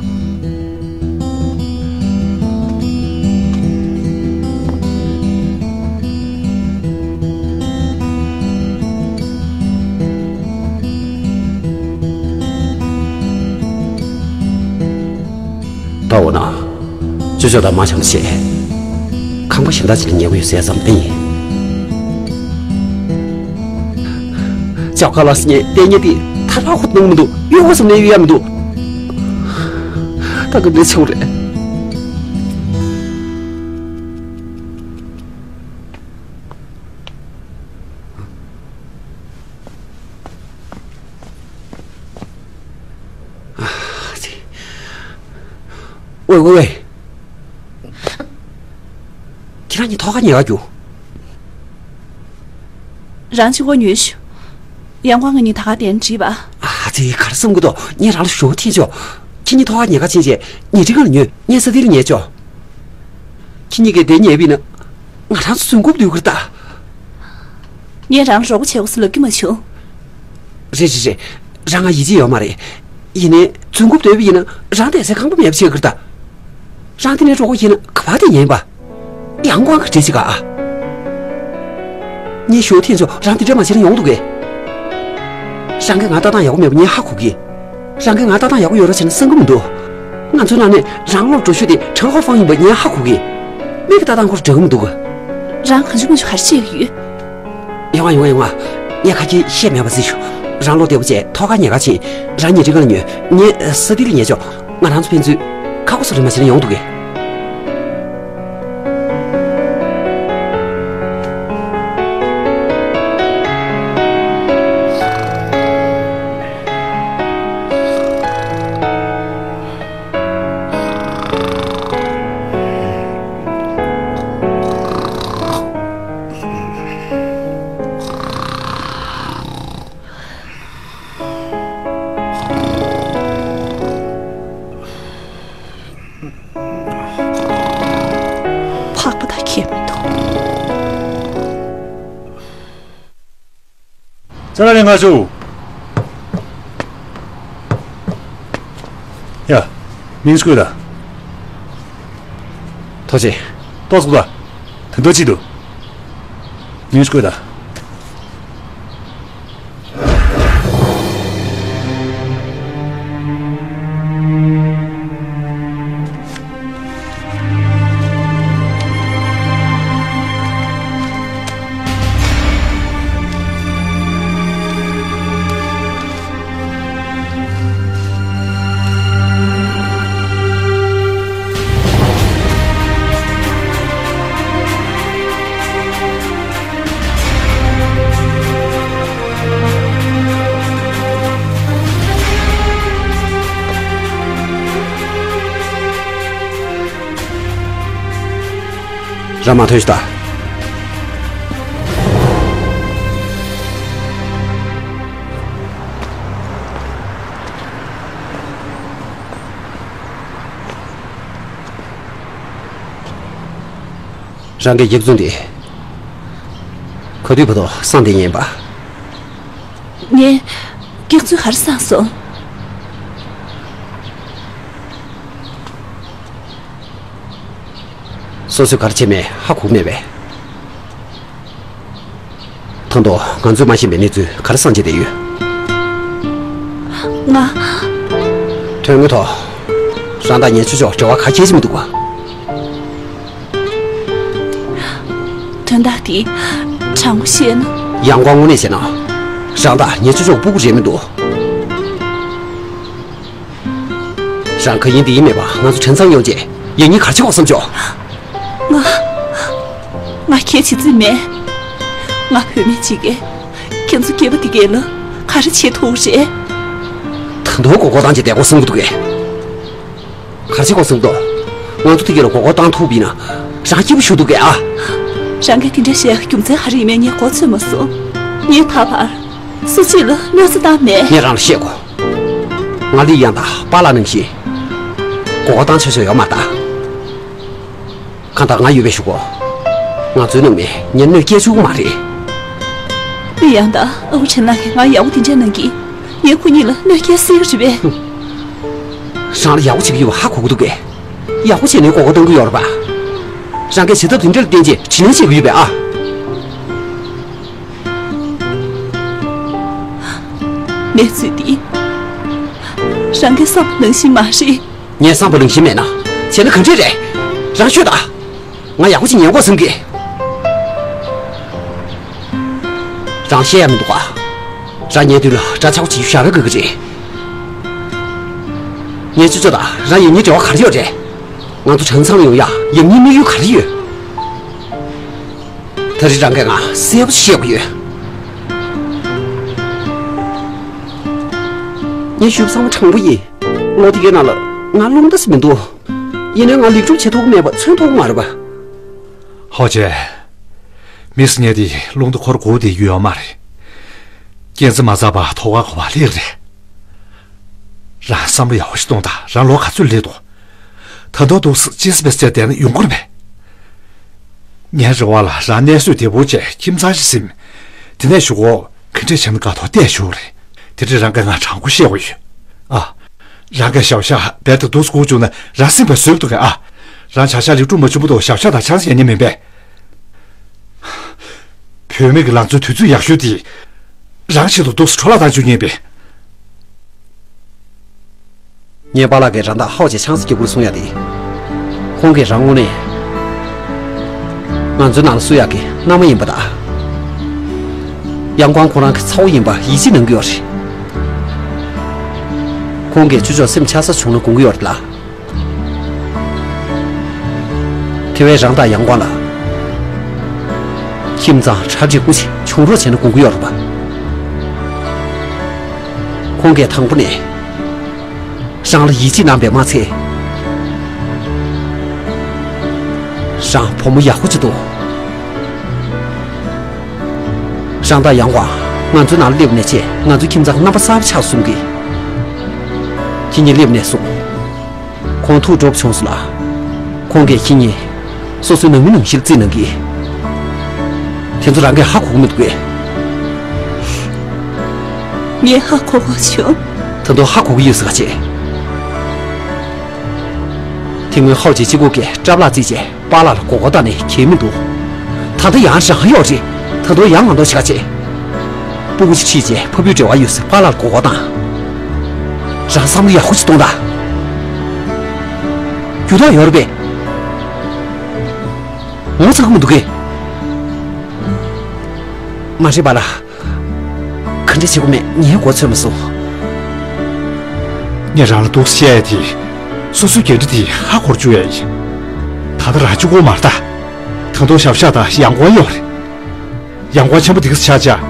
ད་འོ་ན། ཅོ་ཅོ་དང་མ་བྱམས་བྱས། ཁང་པ་གཞན་དག་ཅིག་ལ་ཉལ་གི་ཡོད་ཟེར་ཙམ་ཨེ་ཡིན། ཅོ་ཀ་ལགས་ངས་ལྟས་ངན་དེ་ཐར་པ་ཁོ་གནང་མི་འདུག་གཡོ་བ་བསམ་ནས་གཡོ་ཡ་མི་འདུག་ད་ག་འདྲ་ཆེ་བོ་རེད། ཝེ་ཝེ་ཝེ། ཁྱེད་རང་གཉིས་ཐོག་ཁ་ཉལ་ག་རྒྱུགས། རང་གཅིག་པོ་ཉལ་ཤོག་ཡང་ཁོང་ང་གཉིས་ད་ག་དེར་འགྲིག་པ། ཨ་ཙི། ག་རེ་བསམ་གི་འདུག་ངས་རང་ལ་ཞུ་བ་ཐེངས་ཆོག་ཁྱེད་གཉིས་ཐོག་ཁ་ཉལ་ག་ཕྱིན་བྱས་ཉལ་ཁྲི་སྒང་ལ་ཉལ། ངས་ས་དེ་ལ་ཉལ་ཆོག་ཁྱེད་གཉིས་ཀས་དེར་ཉལ་བ་ཡིན་ན་ང་རང་ཚོ་རྫུན་རྐུབ་སྡོད་ཀྱི་རེད་ད། ངས་རང་ལ་རོགས་པ་བྱེད་དགོས་ཟེར་ལབ་ཀྱི་མ་བྱུང་། རེད་རེད་རེད། རང་ང་ཡིད་ཆེས་ཡོད་མ་རེད། ཡིན་ནའི་རྫུན་རྐུབ་སྡོད་པ་ཡིན་ན་རང་བསྡད་སའི་ཁང་པ་མེད་པ་བྱེད་ཀྱི་རེད་ད། རང་དེ་ནས་རོགས་པ་བྱས་ན་ག་པར་དེ་ཉལ་ཡིན་པ། ཡང་ཁོང་གིས་འདྲི་བྱེད་ག་ཨ། ངས་ཞུ་བ་ཐེངས་ཆོག་རང་དེ་འདྲ་མ་བྱས་ན་ཡོང་འདུག་གས། རང་གིས་ང་ལྟ་སྟངས་ཡག་པོ་མེད་པ་ངས་ཧ་གོ་གི། རང་གིས་ང་ལྟ་སྟངས་ཡག་པོ་ཡོད་རོགས་བྱས་ན་བསམ་གི་མི་འདུག་ང་ཚོའི་ནང་ནས་རང་སློབ་སྤྲོ་ཤོས་དེ་ཁྲང་ཧོ་ཧྥང་ཡིན་པ་ངས་ཧ་གོ་གི། མིག་གི་ལྟ་སྟངས་ཁོ་རང་འདྲ་གི་མི་འདུག་རང་གང་བྱུང་མང་བྱུང་ག་རེ་བྱེད་ཀྱི་ཡོད། ཡོང་ང་ཡོང་ང་ཡོང་ང་། ངས་ཁ་ཁྱེར་བཤད་མེད་པ་ཟེར་ཞུ། རང་བློ་བདེ་པོ་བྱས་ཐོག་ཁ་ཉལ་ག་ཕྱིན། རང་ཉལ་ཁྲི་སྒང་ལ་ཉལ། ངས་ས་དེ་ལ་ཉལ་ཆོག་ང་རང་ཚོ་ཕན་ཚུན་ཁ་ཁོ་སོ་རེ་མ་བྱས་ན་ཡོང་འདུག་གས། ས་ལ་ལེན་ག་ཤོག་ཡ། མིང་སྐུལ་ད། ཐོ་ཆེ། ཏོག་སྐུ་ད། དོན་དོ་ཅི་འདུག་མིང་སྐུལ་ད། རང་མ་ཐོན་ཤི་ད། རང་གི་སྐྱག་རྫུན་དེ་ག་དུས་བར་དུ་སངས་བསྡད་ཡིན་པ། ངས་སྐྱག་རྫུན་ག་རེ་བསགས་སོང་། སོ་སོས་ག་རེ་བྱས་མེད་ཧ་གོ་གི་མེད་པས། ད་དུང་ང་ཚོས་མ་ཤེས་པའི་གནས་ཚུལ་ག་རེ་བསམ་བྱས་བསྡད་ཡོད། ང་། དོན་དངོས་ཐོག་རང་དང་ངའི་ཆོས་ཕྱོགས་འབྲེལ་བ་ག་གེ་ཅིག་མི་འདུག་ག་དོན་དག་དེ་དྲང་པོ་བཤད་ན། ཡང་སྒོ་དངོས་གནས་བཤད་ན། རང་དང་ངའི་ཆོས་ཕྱོགས་སྤུ་གུ་རེད་མི་འདུག་རང་ག་ཡིན་འདི་ཡིན་མེད་པ་ང་ཚོ་བྲེལ་འཚང་ཡོང་རྗེས་ཡང་སྙིང་ག་རེ་བྱེད་དགོས་བསམ་བྱུང་། ང་། ང་ཁྱེད་བྱེད་རྩིས་མེད། ང་བུད་མེད་ཅིག་གིས་ཁྱེད་ཚོ་སྐྱེས་པ་འདི་གས་ལ་ག་རེ་བྱེད་ཐུབ་རེད། ད་དུང་མགོ་སྐོར་བཏང་རྗེས་བསྡད་དགོས་བསམ་གྱི་འདུག་གས། ག་རེ་བྱེད་དགོས་བསམ་གྱི་འདུག་ང་ཚོ་འདི་གས་ལ་མགོ་སྐོར་བཏང་ཐུབ་པ་ཡིན་ན་རང་སྐྱིད་པོ་བཞུགས་འདུག་གས་ཨ། རང་གིས་དེ་འདྲ་བཤད་ཡག་རྒྱུ་མཚན་ག་རེ་ཡིན་མིན་ངས་གོ་ཚོད་མ་སོང་། ངས་ད་བར་སུ་གཅིག་ལ་གནོད་འཚེ་བཏང་མེད། ངས་རང་ལ་བཤད་དགོས། ང་ལི་ཡང་དང་པཱ་ལགས་ནང་བཞིན་མགོ་སྐོར་བཏང་ཆོག་ཆོག་ཡོད་མ་རེད་ད། གང་ལྟར་ང་ཡོད་པའི་གཞུག་གུ། ང་ཚོའི་ནང་མི་ངས་གནོད་སྐྱེལ་ཆོག་གི་མ་རེད། ལི་ཡང་དང་ཨ་ཁུ་ཆེན་ལགས་ཀྱིས་ང་ཡག་པོ་དེ་འདྲ་གནང་གིས་ངས་ཁོ་གཉིས་ལ་གནོད་སྐྱེལ་སྲིད་ཀྱི་རེད་པས། རང་ལ་ཡག་པོ་བྱེད་ཀྱི་ཡོད་པ་ཧ་གོ་གི་འདུག་གས། ཡག་པོ་བྱས་ནས་མགོ་སྐོར་གཏོང་གི་ཡོད་རེད་པ། རང་གིས་བྱེད་ཐབས་དེ་འདྲ་ལ་བརྟེན་རྗེས་དྲིན་ལན་འཇལ་གྱི་ཡོད་པས་ཨ། གནས་ཚུལ་འདི་རང་གིས་བསམ་པ་ནང་བཞིན་མ་རེད། ངས་བསམ་པ་ནང་བཞིན་མེད་ན་བྱས་ན་ག་འདྲས་རེད། རང་ཤོད་ད། ང་ཡག་པོ་ཅིག་ཉན་དགོས་བསམ་གི། རང་བཤད་ཡ་མི་འདུག་ག་རང་ཉན་དུས་ལ་འདྲ་ཆགས་པོ་བྱེད་རྒྱུ་ཞེ་དྲག་དགོས་ཀྱི་རེད། ངས་ཅོ་ཅོ་དང་རང་ཡིན་གཉིས་འབྲེལ་བ་ག་རེ་ཡོད་རེད། ང་ཚོ་གྲྭ་ཚང་ལ་ཡོང་ཡ་ཡིན་གཉིས་དམིགས་ཡུལ་ག་རེ་ཡོད། ད་རེས་རང་གིས་ང་གསལ་པོ་ཞིག་བཤད་དགོས་ཡོད། ངས་ཞུ་བསམ་བློ་དྲང་པོ་ཡིན། ལོ་དེ་གའི་ནང་ལ་ང་རླུང་རྟ་ཞིག་མི་འདུག་ཡིན་ནའི་ང་ལེགས་གྲུབ་བྱེད་ཐུབ་ཀྱི་མེད་པ་མཚོན་ཐུབ་ཀྱི་མ་རེད་པ། ཧོ་ཅེ། མི་སུ་ཉལ་དེ་རླུང་རྟ་འཁོར་དགོས་བསྡད་རྒྱུ་ཡོད་མ་རེད། རྐྱེན་རྩ་མ་ཚང་པ་ཐོག་ཁ་གོ་བ་ལེགས་རེད། རང་བསམ་བློ་ཡག་པོ་ཞིག་གཏོང་དང་རང་ལོ་ག་ཚོད་སླེབས་འདུག་ད་དུང་འདུག་སེ་ཅི་སི་པེ་སི་བྱས་བསྡད་ན་ཡོང་གི་རེད་པས། ངའི་རེ་བ་ལ་རང་གནས་བཟོད་བདེ་པོ་བྱས་ཁྱིམ་ཚང་ཞིག་ཟིན། དེ་ནས་གཞུག་གུ་ག་འདྲས་བྱས་ན་དགའ་ཐོག་བལྟས་ཞུ་རེད། དེ་འདྲས་རང་གིས་ང་དྲང་པོ་བཤད་དགོས་ཡོད། ཨ། རང་གིས་ཞའོ་ཞའོ་རྦད་དེ་འདུག་སེ་སྒུག་བཅུག་ན་རང་སེམས་པ་ཟོས་འདུག་གས་ཨ། རང་བྱ་བཞག་ལེགས་གྲུབ་མ་བྱུང་བར་དུ་ཞའོ་ཞའོ་དང་ཆང་ས་ཡང་ཉན་མིན་པས། བུད་མེད་ཀྱི་ལང་ཚོའི་དུས་ཚོད་ཡག་ཤོས་དེ། རང་ཆེད་དུ་འདུག་སེ་འཕྲོ་བརླག་བཏང་བཅུག་ཉན་པས། ངའི་པཱ་ལགས་ཀྱིས་རང་དང་ཧའོ་ཅེ་ཆང་ས་རྒྱག་དགོས་གསུང་ཡ་དེ། ཁོང་གིས་རང་དངོས་གནས་ང་ཚོའི་ནང་ལ་བསུ་ཡག་གི་མནའ་མ་ཡིན་པ་དང་། ཡང་ཀོང་ཁོ་རང་གི་ཚ་བོ་ཡིན་པ་ཡིད་ཆེས་གནང་གི་ཡོད་རེད། ཁོང་གིས་ཅོ་ཅོ་སེམས་ཆགས་ས་བྱུང་ན་དགོངས་ཀྱི་ཡོད་རེད་ལ། དེ་བས་རང་དང་ཡང་ཀོང་ལ་ཁྱིམ་ཚང་གྲ་སྒྲིག་སྐུ་མཁྱེན་བྱུང་རོགས་བྱས་ན་དགོངས་ཀྱི་ཡོད་རེད་པ། ཁོང་གིས་དང་པོ་ནས་རང་ལ་ཡིད་ཆེས་གནང་པས་མ་ཚད། རང་བུ་མོ་ཡག་པོ་ཅིག་འདུག་རང་དང་ཡང་ཀོང་ང་ཚོའི་ནང་ལ་སླེབས་ནས་བྱས་ང་ཚོའི་ཁྱིམ་ཚང་རྣམ་པ་གསར་པ་ཆགས་སོང་གི། ཁྱེད་གཉིས་སླེབས་ནས་བཟུང་། ཁོང་ཐུགས་སྤྲོ་པོ་བྱུང་སོང་ལ། ཁོང་གིས་ཁྱེད་གཉིས་སོ་སོའི་ནང་མི་ནང་བཞིན་བརྩིས་གནང་གི། དེ་ཚོ་རང་གིས་ཧ་གོ་གི་མི་འདུག་གས། ངས་ཧ་གོ་གོ་བྱུང་། ད་དུང་ཧ་གོ་གི་ཡོད་ཟེར་ག་བྱེད། དེ་སྔོན་ཧའོ་ཅེས་གཅིག་པོ་གིས་སྐྲ་ལག་བརྩིས་རྗེས་པཱ་ལགས་ལ་མགོ་སྐོར་བཏང་ནས་གལ་མི་འདུག། ད་ལྟ་ཡང་རང་གཡོག་རེད། ད་དུང་ཡང་ང་འདོགས་བྱེད་ག་བྱེད། སྤུ་གུ་ཅིག་ཁྲིད་རྗེས་ཕ་བུའི་འབྲེལ་བ་ཡོད་ཟེར་པཱ་ལགས་ལ་མགོ་སྐོར་བཏང་། རང་བསམ་བློ་ཡག་པོ་ཅིག་གཏོང་དང་། འགྱུར་ལྡོག་ཡོད་རེད་པས། ངོ་ཚ་གི་མི་འདུག་གས། མ་རེད་པཱ་ལགས། ག་འདྲ་བྱེད་དགོས་མེད་ངས་མགོ་ཚོད་མ་སོང་། ངས་རང་ལ་འདུག་སེ་བཤད་ཡ་དེ། སོ་སོའི་འགན་འཁྲི་དེ་ཧ་གོ་བཅུག་ཡ་ཡིན། ད་ལྟ་རང་གཅིག་པོ་མ་རེད་ད། ད་དུང་ཞའོ་ཞའོ་དང་ཡང་ཀོང་ཡོད་རེད། ཡང་ཀོང་ཆེན་པོ་དེ་ག་ཚོད་ཆགས་ཆགས།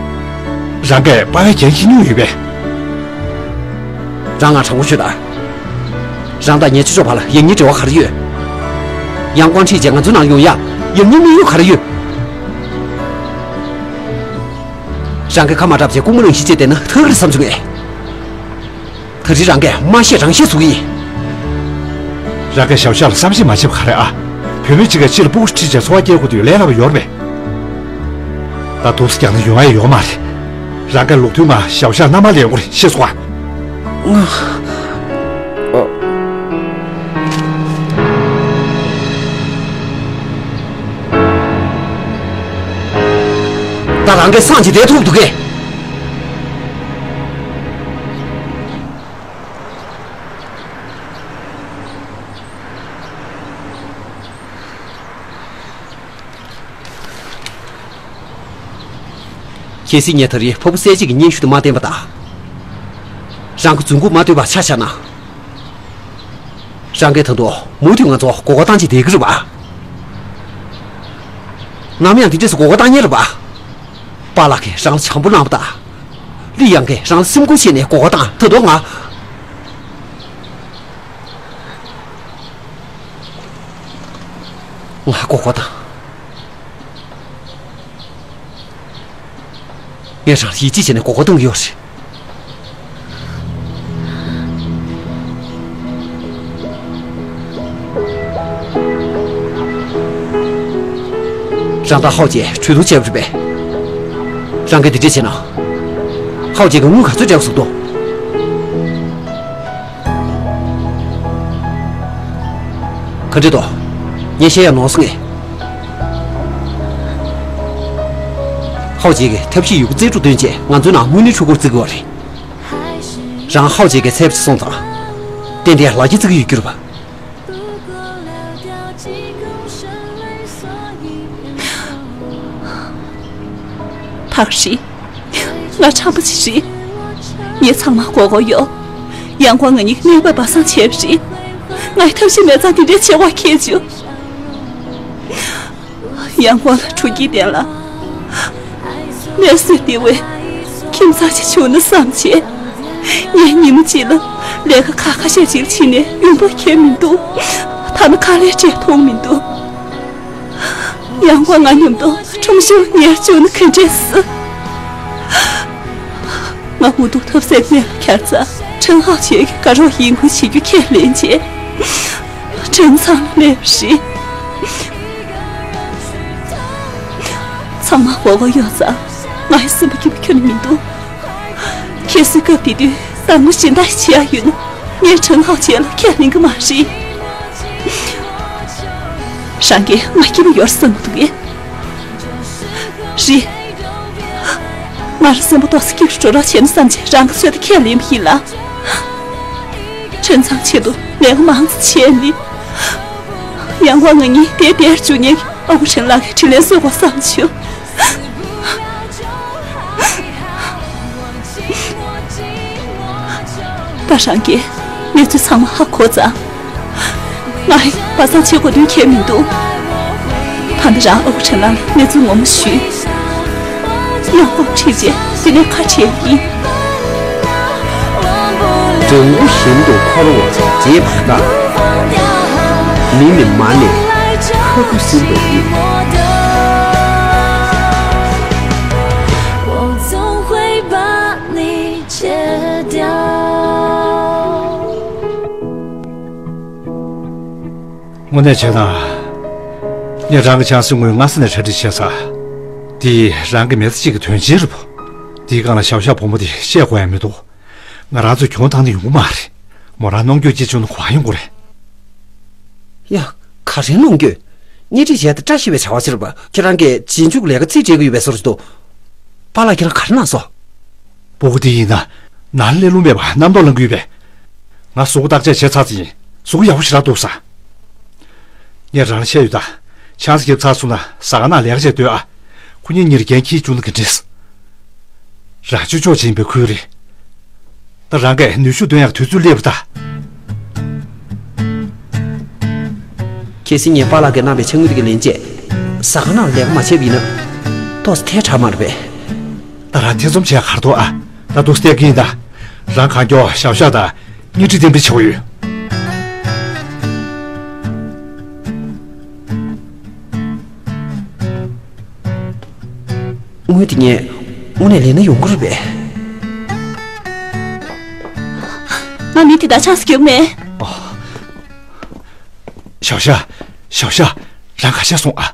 རང་གིས་པ་ཕའི་འགན་འཁྱེར་མྱོང་ཡོད་པས། རང་ང་དྲང་པོ་ཤོད་ད། རང་དང་ངའི་ཕྱི་ཕྱོགས་བར་ལ་ཡག་ཉེས་འབྲེལ་བ་ག་རེ་ཡོད། ཡང་ཀོང་ཁྲིད་རྗེས་ང་ཚོའི་ནང་ཡོང་ཡ། ཡག་ཉེས་དམིགས་ཡུལ་ག་རེ་ཡོད། རང་གིས་ཁ་མ་གྲགས་བྱས་ལྐུགས་མ་གླེང་ཤི་བྱས་བསྡད་ན་ཐག་རེད་བསམ་བྱུང་ངས། ད་རེས་རང་གིས་མ་བཤད་རང་བཤད་བཟོ་གི་ཡིན། རང་གིས་ཞའོ་ཞའོ་ལ་བསམ་ཤེས་མ་བྱས་པ་ག་རེ་ཨ། བུད་མེད་ཅིག་གིས་ཕྱི་ལ་སྤུ་གུ་ཁྲིད་བྱས་འཚོ་བ་སྐྱེལ་དགོས་དུས་ལས་སླ་པོ་ཡོད་རེད་པས། ད་འདུག་སེ་རྒྱག་ན་ཡོང་ཡ་ཡོད་མ་རེད། རང་གིས་ལུགས་མཐུན་ངང་ཞའོ་ཞའོ་རྣ་མ་ལེན་དགོས་རེད། ཤེས་སོང་ཨ། ང་། ཨ། ད་རང་གིས་སངས་ཀྱི་བསྡད་ཐུབ་འདུག་གས། གལ་སྲིད་ངས་ད་རེས་ཕ་བུ་གསལ་བྱེད་ཀྱི་སྙན་ཞུ་དེ་མ་བསྟན་པ་དང་། རང་གི་རྫུན་རྐུབ་མ་བཏོད་པར་ཆ་བཞག་ན། རང་གིས་ད་དུང་མུ་མཐུད་ང་ཚོ་མགོ་སྐོར་བཏང་བྱས་བསྡད་ཀྱི་རེད་པ། ནམ་ཡང་འདི་འདྲས་སུ་མགོ་སྐོར་བཏང་མཁན་རེད་པ། པཱ་ལགས་ཀྱིས་རང་ལ་བྱམས་པོ་གནང་བ་དང་། ལི་ཡང་གིས་རང་ལ་སེམས་ཁུར་བྱས་ནས་མགོ་སྐོར་བཏང་། ད་དུང་ང་། ང་མགོ་སྐོར་བཏང་། ངས་རང་ལ་ཡིད་ཆེས་བྱས་ནས་མགོ་སྐོར་གཏོང་གི་ཡོད་རེད། རང་དང་ཧའོ་ཅེས་གྲོས་བསྡུར་བྱས་པ་རེད་པས། རང་གིས་འདི་འདྲས་བྱས་ན། ཧའོ་ཅེས་ཀྱིས་དངུལ་ག་ཚོད་སྤྲད་པ་བཟོ་འདུག། ག་འདྲས་འདུག། ངས་བཤད་ཡ་ནོར་སོང་ངས། ཧའོ་ཅེ་གིས་ཐབས་ཤེས་ཡོད་རྒུ་རྩལ་སྤྲུགས་བཏོན་བྱས་ང་ཚོའི་ནང་དངོས་གནས་འཕྲུལ་འཁོར་བརྩི་གི་ཡོད་རེད། རང་ཧའོ་ཅེ་གིས་ཚད་པ་ཅིག་སོང་ཙང་། ཏན་ཏན་ལག་ཁྱེར་བརྩི་གི་ཡོད་རྒྱུ་རེད་པ། ཕག་རི། ང་ཁྲམ་པ་ཅིག་རེད། ངས་ཚང་མ་གོ་གོ་ཡོད། ཡང་ཀོང་ང་གཉིས་གནོད་པ་སྦ་གསང་བྱས་པ་རེད། ངའི་ཐབས་ཤེས་མེད་ཙང་འདི་འདྲའི་བྱེད་དགོས་ཁེལ་བྱུང་། ཡང་ཀོང་ལ་ཕྲུ་གུའི་དོན་ལ་གནས་ཚུལ་དེ་བས་ཁྱིམ་ཚང་ཞིག་བྱུང་ན་བསམ་བྱས། ངས་ཉིན་མོ་གཅིག་ལ་ལས་ཀ་ཁག་ཁ་ཤས་ཤིག་བྱས་ནས་ཡོང་འབབ་ཁེལ་མི་འདུག། ཐ་ན་ཁ་ལས་སྤྲད་ཐུབ་མི་འདུག། ཡང་ཀོང་ང་མཉམ་དུ་ཁྲོམ་གཞུང་ཉལ་བཅུག་ན་ག་འདྲས་སྲིད། ང་འུ་ཐུག་ཐབས་ཟད་གནས་ལ་འཁྱར་ཙང་ཁྲེན་ཧའོ་ཅེ་གིས་དགའ་རོགས་ཡིན་ཁུལ་བྱེད་རྒྱུ་ཁས་ལེན་བྱས། ཁྲེན་ཚང་ལ་སླེབས་པ་རེད། ཚང་མ་གོ་གོ་ཡོད་ཙང་ངའི་སེམས་པ་སྐྱིད་པོ་ཁྱོན་ནས་མི་འདུག། གལ་སྲིད་སྐབས་དེ་དུས་བདག་མོ་སྦྱིན་བདག་བྱེད་ཡ་ཡོད་ན་ངས་ཁྲེན་ཧའོ་ཅེ་ལ་ཁས་ལེན་གི་མ་རེད། རང་གིས་ང་སྐྱིད་པོ་ཡོད་བསམ་གི་འདུག་གས། རེད། ང་རང་སེམས་པ་ཏོག་ཙམ་སྐྱིད་རུ་འགྲོ་རོགས་བྱས་ན་བསམ་བྱས་རང་གི་ཚོད་ལྟ་ཁས་ལེན་པ་ཡིན་ལ། ཁྲེན་ཚང་ཆེད་དུ་ལས་ཀ་མང་ཙམ་བྱས་ནི། ཡང་ཀོང་ང་གཉིས་དེ་དེར་འཇུག་ཉེན་གྱི་ཨ་ཁུ་ཁྲེན་ལགས་ཀྱི་དྲིན་ལན་གསོ་དགོས་བསམ་བྱུང་། ད་རང་གིས་གནས་ཚུལ་ཚང་མ་ཧ་གོ་ཙང་། ང་ཡི་སྦ་གསང་བྱེད་དགོས་དོན་ཁྱད་མི་འདུག། ད་ནི་རང་ཨ་ཁུ་ཁྲེན་ལགས་ལ་གནས་ཚུལ་ངོ་མ་ཞུས། ཡང་ཁོང་ཁྲིད་རྗེས་དེ་ནས་ཁ་བྲལ་ཡིན། སྦྲང་བུ་བཞིན་དུ་འཁོར་བ་རྗེས་མ་དག། མི་ནི་མ་ནས་ཁ་ཁུ་སིམ་པ་ཡིས། དངོས་གནས་བྱས་ན། ངས་རང་གི་ཆང་སའི་ངོས་སྔ་ས་ནས་གྲ་སྒྲིག་བྱས་ཚར། འདི་རང་གི་མི་ཚེ་གཅིག་གི་དོན་ཆེན་རེད་པོ། དེའི་སྒང་ལ་ཞའོ་ཞའོ་བུ་མོ་དེ་བཤད་དགོས་ཡ་མི་འདུག་ང་རང་ཚོས་གྱོང་བཏང་ན་ཡོང་གི་མ་རེད། མོ་རང་གནོང་འགྱོད་སྐྱེ་བཅུག་ན་གང་ཡོང་གི་རེད། ཡ། ག་རེ་གནོང་འགྱོད། གཉེན་སྒྲིག་བྱས་ཏེ་བཀྲ་ཤིས་པའི་བྱ་བ་ཕྱིར་བ། ཁྱེད་རང་གིས་རྗེས་འཇུག་ལས་ཀ་རྩིས་སྤྲད་ཀྱི་ཡོད་པའི་བཟོ་འདྲ་ཞིག་འདུག་པཱ་ལགས་ཁྱེད་རང་ག་རེ་གནང་སོང་། སྤུ་གུ་དེ་ཡིན་ན། ནང་ལ་སླེབས་ལུགས་མེད་པ་རྣམ་རྟོག་ལངས་ཀྱི་ཡོད་པས། ང་གཟུགས་པོ་བརྟག་དཔྱད་བྱས་ཚར་ཚར་ཡིན། གཟུགས་པོ་ཡག་པོ་ཞེ་དྲག་འདུག་ས། ངས་རང་ལ་བཤད་ཡོད་ད། ཆང་ས་རྒྱབ་ཚར་སོང་ན་ཟ་ཁང་ནང་ལས་ཀ་བྱས་སྡོད་ཨ། ཁོ་གཉིས་གཉིས་ཀྱིས་འགན་འཁྱེར་བཅུག་ན་ག་འདྲ་རེད། རང་ཆོག་ཆོག་བྱེད་ཡིན་པའི་ཁུལ་རེད། ད་རང་གིས་ནུས་ཤུགས་འདོན་ཡག་དུས་ཚོད་སླེབས་པ་ད། གལ་སྲིད་ངས་པཱ་ལགས་ཀྱིས་གནང་བའི་ཕྱག་དངུལ་དེ་གི་ལེན་རྗེས། ཟ་ཁང་ནང་ལས་ཀ་མ་བྱས་པ་ཡིན་ན། ཏོག་ཙམ་ཐལ་དྲགས་མ་རེད་པས། ད་རང་ཐེ་ཚོམ་བྱས་ག་རེ་འདུག་ཨ། ད་འདུག་སེ་བསྡད་ཀྱི་ཡིན་ད། རང་གང་མགྱོགས་ཞའོ་ཞའོ་དང་གཉེན་སྒྲིག་གཏན་འབེབས་བྱེད་དགོས་ཡོད། དངུལ་དེ་ངས་དངོས་གནས་ལེན་ན་ཡོང་གི་རེད་པས། ང་མི་དེ་དག་ཆང་ས་རྒྱག་མེད། ཞའོ་ཞའོ། ཞའོ་ཞའོ། རང་ག་བྱས་སོང་ཨ།